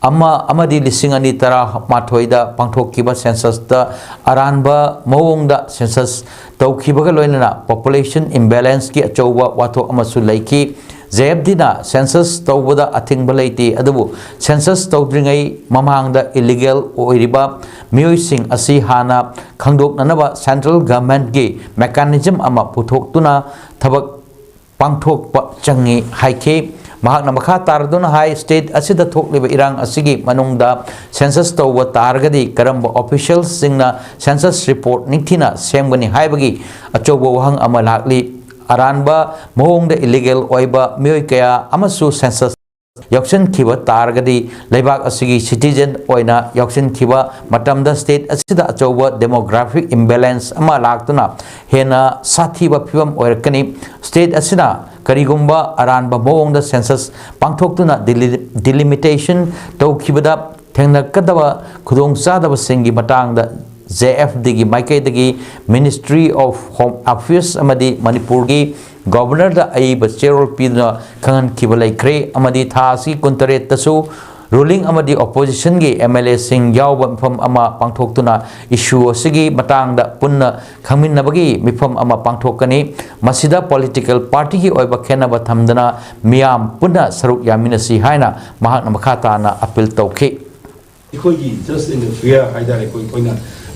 ꯑꯃ ꯑꯃꯗꯤ ꯂꯤꯁꯤꯡ ꯑꯅꯤ ꯇꯔꯥꯃꯥꯊꯣꯏꯗ ꯄꯥꯡꯊꯣꯛꯈꯤꯕ ꯁꯦꯟꯁꯁꯇ ꯑꯔꯥꯟꯕ ꯃꯑꯣꯡꯗ ꯁꯦꯟꯁꯁ ꯇꯧꯈꯤꯕꯒ ꯂꯣꯏꯅꯅ ꯄꯣꯄꯨꯂꯦꯁꯟ ꯏꯝꯕꯦꯂꯦꯟꯁꯀꯤ ꯑꯆꯧꯕ ꯋꯥꯊꯣꯛ ꯑꯃꯁꯨ ꯂꯩꯈꯤ꯫ J F D ꯅ ꯁꯦꯟꯁꯁ ꯇꯧꯕꯗ ꯑꯊꯤꯡꯕ ꯂꯩꯇꯦ, ꯑꯗꯨꯕꯨ ꯁꯦꯟꯁꯁ ꯇꯧꯗ꯭ꯔꯤꯉꯩ ꯃꯃꯥꯡꯗ ꯏꯂꯤꯒꯦꯜ ꯑꯣꯏꯔꯤꯕ ꯃꯤꯑꯣꯏꯁꯤꯡ ꯑꯁꯤ ꯍꯥꯟꯅ ꯈꯪꯗꯣꯛꯅꯅꯕ ꯁꯦꯟꯇ꯭ꯔꯦꯜ ꯒꯚꯔꯟꯃꯦꯟꯠꯀꯤ ꯃꯦꯀꯥꯅꯤꯖꯝ ꯑꯃ ꯄꯨꯊꯣꯛꯇꯨꯅ ꯊꯕꯛ ꯄꯥꯡꯊꯣꯛꯄ ꯆꯪꯏ ꯍꯥꯏꯈꯤ꯫ ꯃꯍꯥꯛꯅ ꯃꯈꯥ ꯇꯥꯔꯗꯨꯅ ꯍꯥꯏ, ꯁ꯭ꯇꯦꯠ ꯑꯁꯤꯗ ꯊꯣꯛꯂꯤꯕ ꯏꯔꯥꯡ ꯑꯁꯤꯒꯤ ꯃꯅꯨꯡꯗ ꯁꯦꯟꯁꯁ ꯇꯧꯕ ꯇꯥꯔꯒꯗꯤ ꯀꯔꯝꯕ ꯑꯣꯐꯤꯁꯤꯌꯦꯜꯁꯤꯡꯅ ꯁꯦꯟꯁꯁ ꯔꯤꯄꯣꯔꯠ ꯅꯤꯡꯊꯤꯅ ꯁꯦꯝꯒꯅꯤ ꯍꯥꯏꯕꯒꯤ ꯑꯆꯧꯕ ꯋꯥꯍꯪ ꯑꯃ ꯂꯥꯛꯂꯤ꯫ ꯑꯔꯥꯟꯕ ꯃꯑꯣꯡꯗ ꯏꯂꯤꯒꯦꯜ ꯑꯣꯏꯕ ꯃꯤꯑꯣꯏ ꯀꯌꯥ ꯑꯃꯁꯨ ꯁꯦꯟꯁꯁ ꯌꯥꯎꯁꯤꯟꯈꯤꯕ ꯇꯥꯔꯒꯗꯤ ꯂꯩꯕꯥꯛ ꯑꯁꯤꯒꯤ citizen ꯑꯣꯏꯅ ꯌꯥꯎꯁꯤꯟꯈꯤꯕ ꯃꯇꯝꯗ state ꯑꯁꯤꯗ ꯑꯆꯧꯕ demographic imbalance ꯑꯃ ꯂꯥꯛꯇꯨꯅ ꯍꯦꯟꯅ ꯁꯥꯊꯤꯕ ꯐꯤꯕꯝ ꯑꯣꯏꯔꯛꯀꯅꯤ꯫ State ꯑꯁꯤꯅ ꯀꯔꯤꯒꯨꯝꯕ ꯑꯔꯥꯟꯕ ꯃꯑꯣꯡꯗ census ꯄꯥꯡꯊꯣꯛꯇꯨꯅ deli-, delimitation ꯇꯧꯈꯤꯕꯗ ꯊꯦꯡꯅꯔꯛꯀꯗꯕ ꯈꯨꯗꯣꯡꯆꯥꯗꯕꯁꯤꯡꯒꯤ ꯃꯇꯥꯡꯗ J F D ꯒꯤ ꯃꯥꯏꯀꯩꯗꯒꯤ Ministry of Home Affairs ꯑꯃꯗꯤ ꯃꯅꯤꯄꯨꯔꯒꯤ Governor ꯗ ꯑꯏꯕ ꯆꯦꯔꯣꯜ ꯄꯤꯗꯨꯅ ꯈꯪꯍꯟꯈꯤꯕ ꯂꯩꯈ꯭ꯔꯦ ꯑꯃꯗꯤ ꯊꯥ ꯑꯁꯤꯒꯤ ꯀꯨꯟꯇꯔꯦꯠꯇꯁꯨ ruling ꯑꯃꯗꯤ opposition ꯒꯤ M L A ꯁꯤꯡ ꯌꯥꯎꯕ ꯃꯤꯐꯝ ꯑꯃ ꯄꯥꯡꯊꯣꯛꯇꯨꯅ issue ꯑꯁꯤꯒꯤ ꯃꯇꯥꯡꯗ ꯄꯨꯟꯅ ꯈꯪꯃꯤꯟꯅꯕꯒꯤ ꯃꯤꯐꯝ ꯑꯃ ꯄꯥꯡꯊꯣꯛꯀꯅꯤ꯫ ꯃꯁꯤꯗ political party ꯒꯤ ꯑꯣꯏꯕ ꯈꯦꯠꯅꯕ ꯊꯝꯗꯅ ꯃꯤꯌꯥꯝ ꯄꯨꯟꯅ ꯁꯔꯨꯛ ꯌꯥꯃꯤꯟꯅꯁꯤ ꯍꯥꯏꯅ ꯃꯍꯥꯛꯅ ꯃꯈꯥ ꯇꯥꯅ appeal ꯇꯧꯈꯤ꯫ ꯑꯩꯈꯣꯏꯒꯤ just and fair ꯍꯥꯏꯇꯥꯔꯦ, ꯑꯩꯈꯣꯏ, ꯑꯩꯈꯣꯏꯅ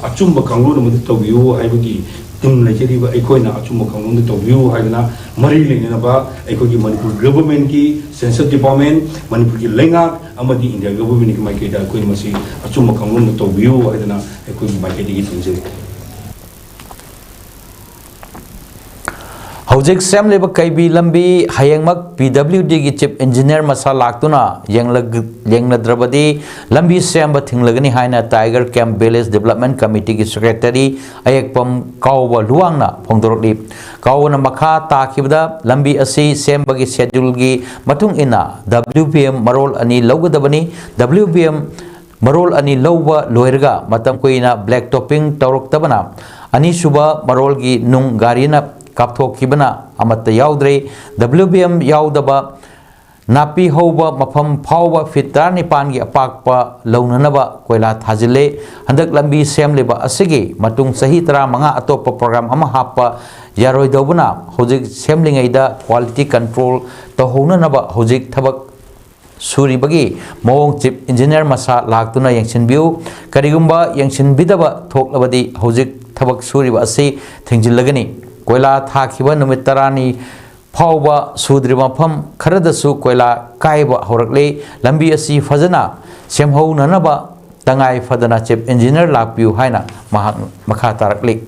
ꯑꯆꯨꯝꯕ ꯀꯥꯡꯂꯣꯟ ꯑꯃꯗ ꯇꯧꯕꯤꯌꯨ ꯍꯥꯏꯕꯒꯤ ꯇꯤꯝ ꯂꯩꯖꯔꯤꯕ ꯑꯩꯈꯣꯏꯅ ꯑꯆꯨꯝꯕ ꯀꯥꯡꯂꯣꯟꯗ ꯇꯧꯕꯤꯌꯨ ꯍꯥꯏꯗꯅ ꯃꯔꯤ ꯂꯩꯅꯅꯕ ꯑꯩꯈꯣꯏꯒꯤ ꯃꯅꯤꯄꯨꯔ government ꯀꯤ census department, ꯃꯅꯤꯄꯨꯔꯒꯤ ꯂꯩꯉꯥꯛ ꯑꯃꯗꯤ India government ꯀꯤ ꯃꯥꯏꯀꯩꯗ ꯑꯩꯈꯣꯏ ꯃꯁꯤ ꯑꯆꯨꯝꯕ ꯀꯥꯡꯂꯣꯟꯗ ꯇꯧꯕꯤꯌꯨ ꯍꯥꯏꯗꯅ ꯑꯩꯈꯣꯏꯒꯤ ꯃꯥꯏꯀꯩꯗꯒꯤ ꯊꯦꯡꯖꯔꯤ꯫ ꯍꯧꯖꯤꯛ ꯁꯦꯝꯂꯤꯕ ꯀꯩꯕꯤ ꯂꯝꯕꯤ ꯍꯌꯦꯡꯃꯛ P W D ꯒꯤ Chief Engineer ꯃꯁꯥ ꯂꯥꯛꯇꯨꯅ ꯌꯦꯡꯂ-, ꯌꯦꯡꯂꯗ꯭ꯔꯕꯗꯤ ꯂꯝꯕꯤ ꯁꯦꯝꯕ ꯊꯤꯡꯂꯒꯅꯤ ꯍꯥꯏꯅ Tiger Camp Village Development Committee ꯒꯤ Secretary ꯑꯌꯦꯛꯄꯝ ꯀꯥꯎꯕ ꯂꯨꯋꯥꯡꯅ ꯐꯣꯡꯗꯣꯔꯛꯂꯤ꯫ ꯀꯥꯎꯕꯅ ꯃꯈꯥ ꯇꯥꯈꯤꯕꯗ ꯂꯝꯕꯤ ꯑꯁꯤ ꯁꯦꯝꯕꯒꯤ schedule ꯒꯤ ꯃꯇꯨꯡ ꯏꯟꯅ W B M ꯃꯔꯣꯜ ꯑꯅꯤ ꯂꯧꯒꯗꯕꯅꯤ꯫ W B M ꯃꯔꯣꯜ ꯑꯅꯤ ꯂꯧꯕ ꯂꯣꯏꯔꯒ ꯃꯇꯝ ꯀꯨꯏꯅ black topping ꯇꯧꯔꯛꯇꯕꯅ ꯑꯅꯤꯁꯨꯕ ꯃꯔꯣꯜꯒꯤ ꯅꯨꯡ ꯒꯥꯔꯤꯅ ꯀꯥꯞꯊꯣꯛꯈꯤꯕꯅ ꯑꯃꯠꯇ ꯌꯥꯎꯗ꯭ꯔꯦ꯫ W B M ꯌꯥꯎꯗꯕ ꯅꯥꯄꯤ ꯍꯧꯕ ꯃꯐꯝ ꯐꯥꯎꯕ feet ꯇꯔꯥꯅꯤꯄꯥꯟꯒꯤ ꯑꯄꯥꯛꯄ ꯂꯧꯅꯅꯕ ꯀꯣꯏꯂꯥ ꯊꯥꯖꯤꯜꯂꯦ꯫ ꯍꯟꯗꯛ ꯂꯝꯕꯤ ꯁꯦꯝꯂꯤꯕ ꯑꯁꯤꯒꯤ ꯃꯇꯨꯡ ꯆꯍꯤ ꯇꯔꯥꯃꯉꯥ ꯑꯇꯣꯞꯄ program ꯑꯃ ꯍꯥꯞꯄ ꯌꯥꯔꯣꯏꯗꯧꯕꯅ ꯍꯧꯖꯤꯛ ꯁꯦꯝꯂꯤꯉꯩꯗ quality control ꯇꯧꯍꯧꯅꯅꯕ ꯍꯧꯖꯤꯛ ꯊꯕꯛ ꯁꯨꯔꯤꯕꯒꯤ ꯃꯑꯣꯡ Chief Engineer ꯃꯁꯥ ꯂꯥꯛꯇꯨꯅ ꯌꯦꯡꯁꯤꯟꯕꯤꯌꯨ꯫ ꯀꯔꯤꯒꯨꯝꯕ ꯌꯦꯡꯁꯤꯟꯕꯤꯗꯕ ꯊꯣꯛꯂꯕꯗꯤ ꯍꯧꯖꯤꯛ ꯊꯕꯛ ꯁꯨꯔꯤꯕ ꯑꯁꯤ ꯊꯤꯡꯖꯤꯜꯂꯒꯅꯤ꯫ ꯀꯣꯏꯂꯥ ꯊꯥꯈꯤꯕ ꯅꯨꯃꯤꯠ ꯇꯔꯥꯅꯤ ꯐꯥꯎꯕ ꯁꯨꯗ꯭ꯔꯤꯕ ꯃꯐꯝ ꯈꯔꯗꯁꯨ ꯀꯣꯏꯂꯥ ꯀꯥꯏꯕ ꯍꯧꯔꯛꯂꯦ꯫ ꯂꯝꯕꯤ ꯑꯁꯤ ꯐꯖꯅ ꯁꯦꯝꯍꯧꯅꯅꯕ ꯇꯉꯥꯏ ꯐꯗꯅ Chief Engineer ꯂꯥꯛꯄꯤꯌꯨ ꯍꯥꯏꯅ ꯃꯍꯥꯛ ꯃꯈꯥ ꯇꯥꯔꯛꯂꯤ꯫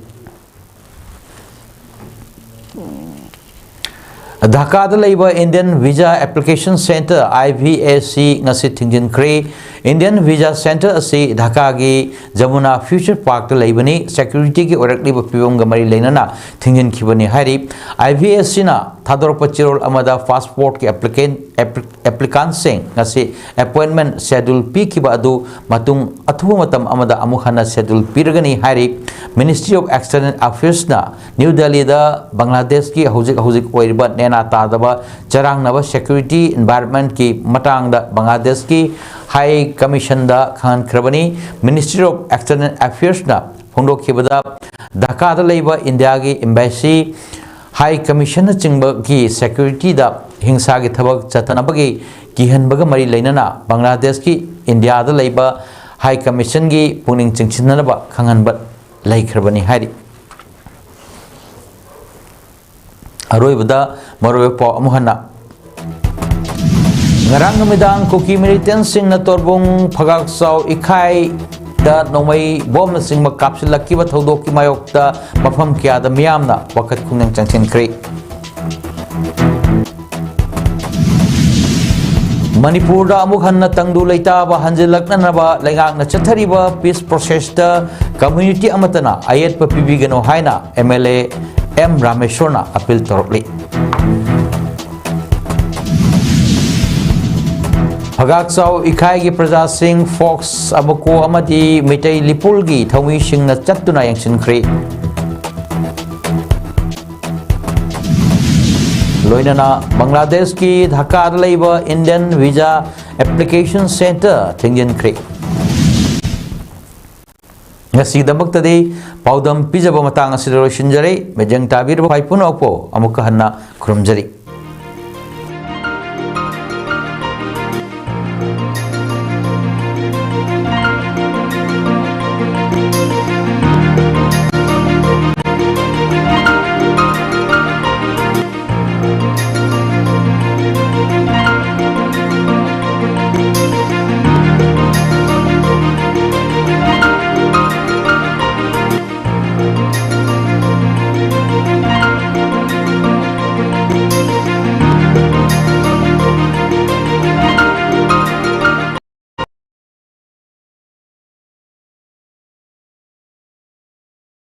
ꯙꯥꯀꯥꯗ ꯂꯩꯕ Indian Visa Application Center, I V A C, ꯉꯁꯤ ꯊꯤꯡꯖꯤꯟꯈ꯭ꯔꯦ꯫ Indian Visa Center ꯑꯁꯤ ꯙꯥꯀꯥꯒꯤ ꯖꯃꯨꯅꯥ Future Parkꯇ ꯂꯩꯕꯅꯤ꯫ Securityꯒꯤ ꯑꯣꯏꯔꯛꯂꯤꯕ ꯐꯤꯕꯝꯒ ꯃꯔꯤ ꯂꯩꯅꯅ ꯊꯤꯡꯖꯤꯟꯈꯤꯕꯅꯤ ꯍꯥꯏꯔꯤ꯫ I V A Cꯅ ꯊꯥꯗꯣꯔꯛꯄ ꯆꯦꯔꯣꯜ ꯑꯃꯗ passportꯀꯤ applicant, appli-, applicantꯁꯤꯡ ꯉꯁꯤ appointment schedule ꯄꯤꯈꯤꯕ ꯑꯗꯨ ꯃꯇꯨꯡ ꯑꯊꯨꯕ ꯃꯇꯝ ꯑꯃꯗ ꯑꯃꯨꯛ ꯍꯟꯅ schedule ꯄꯤꯔꯒꯅꯤ ꯍꯥꯏꯔꯤ꯫ Ministry of External Affairsꯅ ꯅ꯭ꯌꯨ ꯗꯦꯜꯂꯤꯗ ꯕꯪꯒ꯭ꯂꯥꯗꯦꯁꯀꯤ ꯍꯧꯖꯤꯛ ꯍꯧꯖꯤꯛ ꯑꯣꯏꯔꯤꯕ ꯅꯦꯅꯥ ꯇꯥꯗꯕ ꯆꯔꯥꯡꯅꯕ security environmentꯀꯤ ꯃꯇꯥꯡꯗ ꯕꯪꯒ꯭ꯂꯥꯗꯦꯁꯀꯤ High Commissionꯗ ꯈꯪꯍꯟꯈ꯭ꯔꯕꯅꯤ꯫ Ministry of External Affairsꯅ ꯐꯣꯡꯗꯣꯛꯈꯤꯕꯗ, ꯙꯥꯀꯥꯗ ꯂꯩꯕ ꯏꯟꯗꯤꯌꯥꯒꯤ embassy, High Commissionꯅꯆꯤꯡꯕꯒꯤ securityꯗ ꯍꯤꯡꯁꯥꯒꯤ ꯊꯕꯛ ꯆꯠꯊꯅꯕꯒꯤ ꯀꯤꯍꯟꯕꯒ ꯃꯔꯤ ꯂꯩꯅꯅ ꯕꯪꯒ꯭ꯂꯥꯗꯦꯁꯀꯤ ꯏꯟꯗꯤꯌꯥꯗ ꯂꯩꯕ High Commissionꯒꯤ ꯄꯨꯛꯅꯤꯡ ꯆꯤꯡꯁꯤꯟꯅꯅꯕ ꯈꯪꯍꯟꯕ ꯂꯩꯈ꯭ꯔꯕꯅꯤ ꯍꯥꯏꯔꯤ꯫ ꯑꯔꯣꯏꯕꯗ ꯃꯔꯨꯑꯣꯏꯕ ꯄꯥꯎ ꯑꯃꯨꯛ ꯍꯟꯅ꯫ ꯉꯔꯥꯡ ꯅꯨꯃꯤꯗꯥꯡ ꯀꯨꯀꯤ militantꯁꯤꯡꯅ ꯇꯣꯔꯕꯨꯡ ꯐꯒꯥꯛꯆꯥꯎ ꯏꯈꯥꯏꯗ ꯅꯣꯡꯃꯩ ꯕꯣꯝꯅꯆꯤꯡꯕ ꯀꯥꯞꯁꯤꯜꯂꯛꯈꯤꯕ ꯊꯧꯗꯣꯛꯀꯤ ꯃꯥꯌꯣꯛꯇ ꯃꯐꯝ ꯀꯌꯥꯗ ꯃꯤꯌꯥꯝꯅ ꯋꯥꯀꯠ ꯈꯨꯅꯤꯡ ꯆꯪꯁꯤꯟꯈ꯭ꯔꯤ꯫ ꯃꯅꯤꯄꯨꯔꯗ ꯑꯃꯨꯛ ꯍꯟꯅ ꯇꯪꯗꯨ ꯂꯩꯇꯥꯕ ꯍꯟꯖꯤꯜꯂꯛꯅꯅꯕ ꯂꯩꯉꯥꯛꯅ ꯆꯠꯊꯔꯤꯕ peace processꯇ community ꯑꯃꯠꯇꯅ ꯑꯌꯦꯠꯄ ꯄꯤꯕꯤꯒꯅꯨ ꯍꯥꯏꯅ M L A M ꯔꯥꯃꯦꯁꯣꯔꯅ appeal ꯇꯧꯔꯛꯂꯤ꯫ ꯐꯒꯥꯛꯆꯥꯎ ꯏꯈꯥꯏꯒꯤ ꯄ꯭ꯔꯖꯥꯁꯤꯡ, ꯐꯣꯛꯁ, ꯑꯕꯀꯣ ꯑꯃꯗꯤ ꯃꯤꯇꯩ ꯂꯤꯄꯨꯜꯒꯤ ꯊꯧꯃꯤꯁꯤꯡꯅ ꯆꯠꯇꯨꯅ ꯌꯦꯡꯁꯤꯟꯈ꯭ꯔꯤ꯫ ꯂꯣꯏꯅꯅ ꯕꯪꯒ꯭ꯂꯥꯗꯦꯁꯀꯤ ꯙꯥꯀꯥꯗ ꯂꯩꯕ Indian Visa Application Center ꯊꯤꯡꯖꯤꯟꯈ꯭ꯔꯦ꯫ ꯉꯁꯤꯒꯤꯗꯃꯛꯇꯗꯤ ꯄꯥꯎꯗꯝ ꯄꯤꯖꯕ ꯃꯇꯥꯡ ꯑꯁꯤꯗ ꯂꯣꯏꯁꯤꯟꯖꯔꯦ꯫ ꯃꯤꯠꯌꯦꯡ ꯇꯥꯕꯤꯔꯕ ꯈ꯭ꯋꯥꯏ ꯄꯨꯝꯅꯃꯛꯄꯨ ꯑꯃꯨꯛꯀ ꯍꯟꯅ ꯈꯨꯔꯨꯝꯖꯔꯤ꯫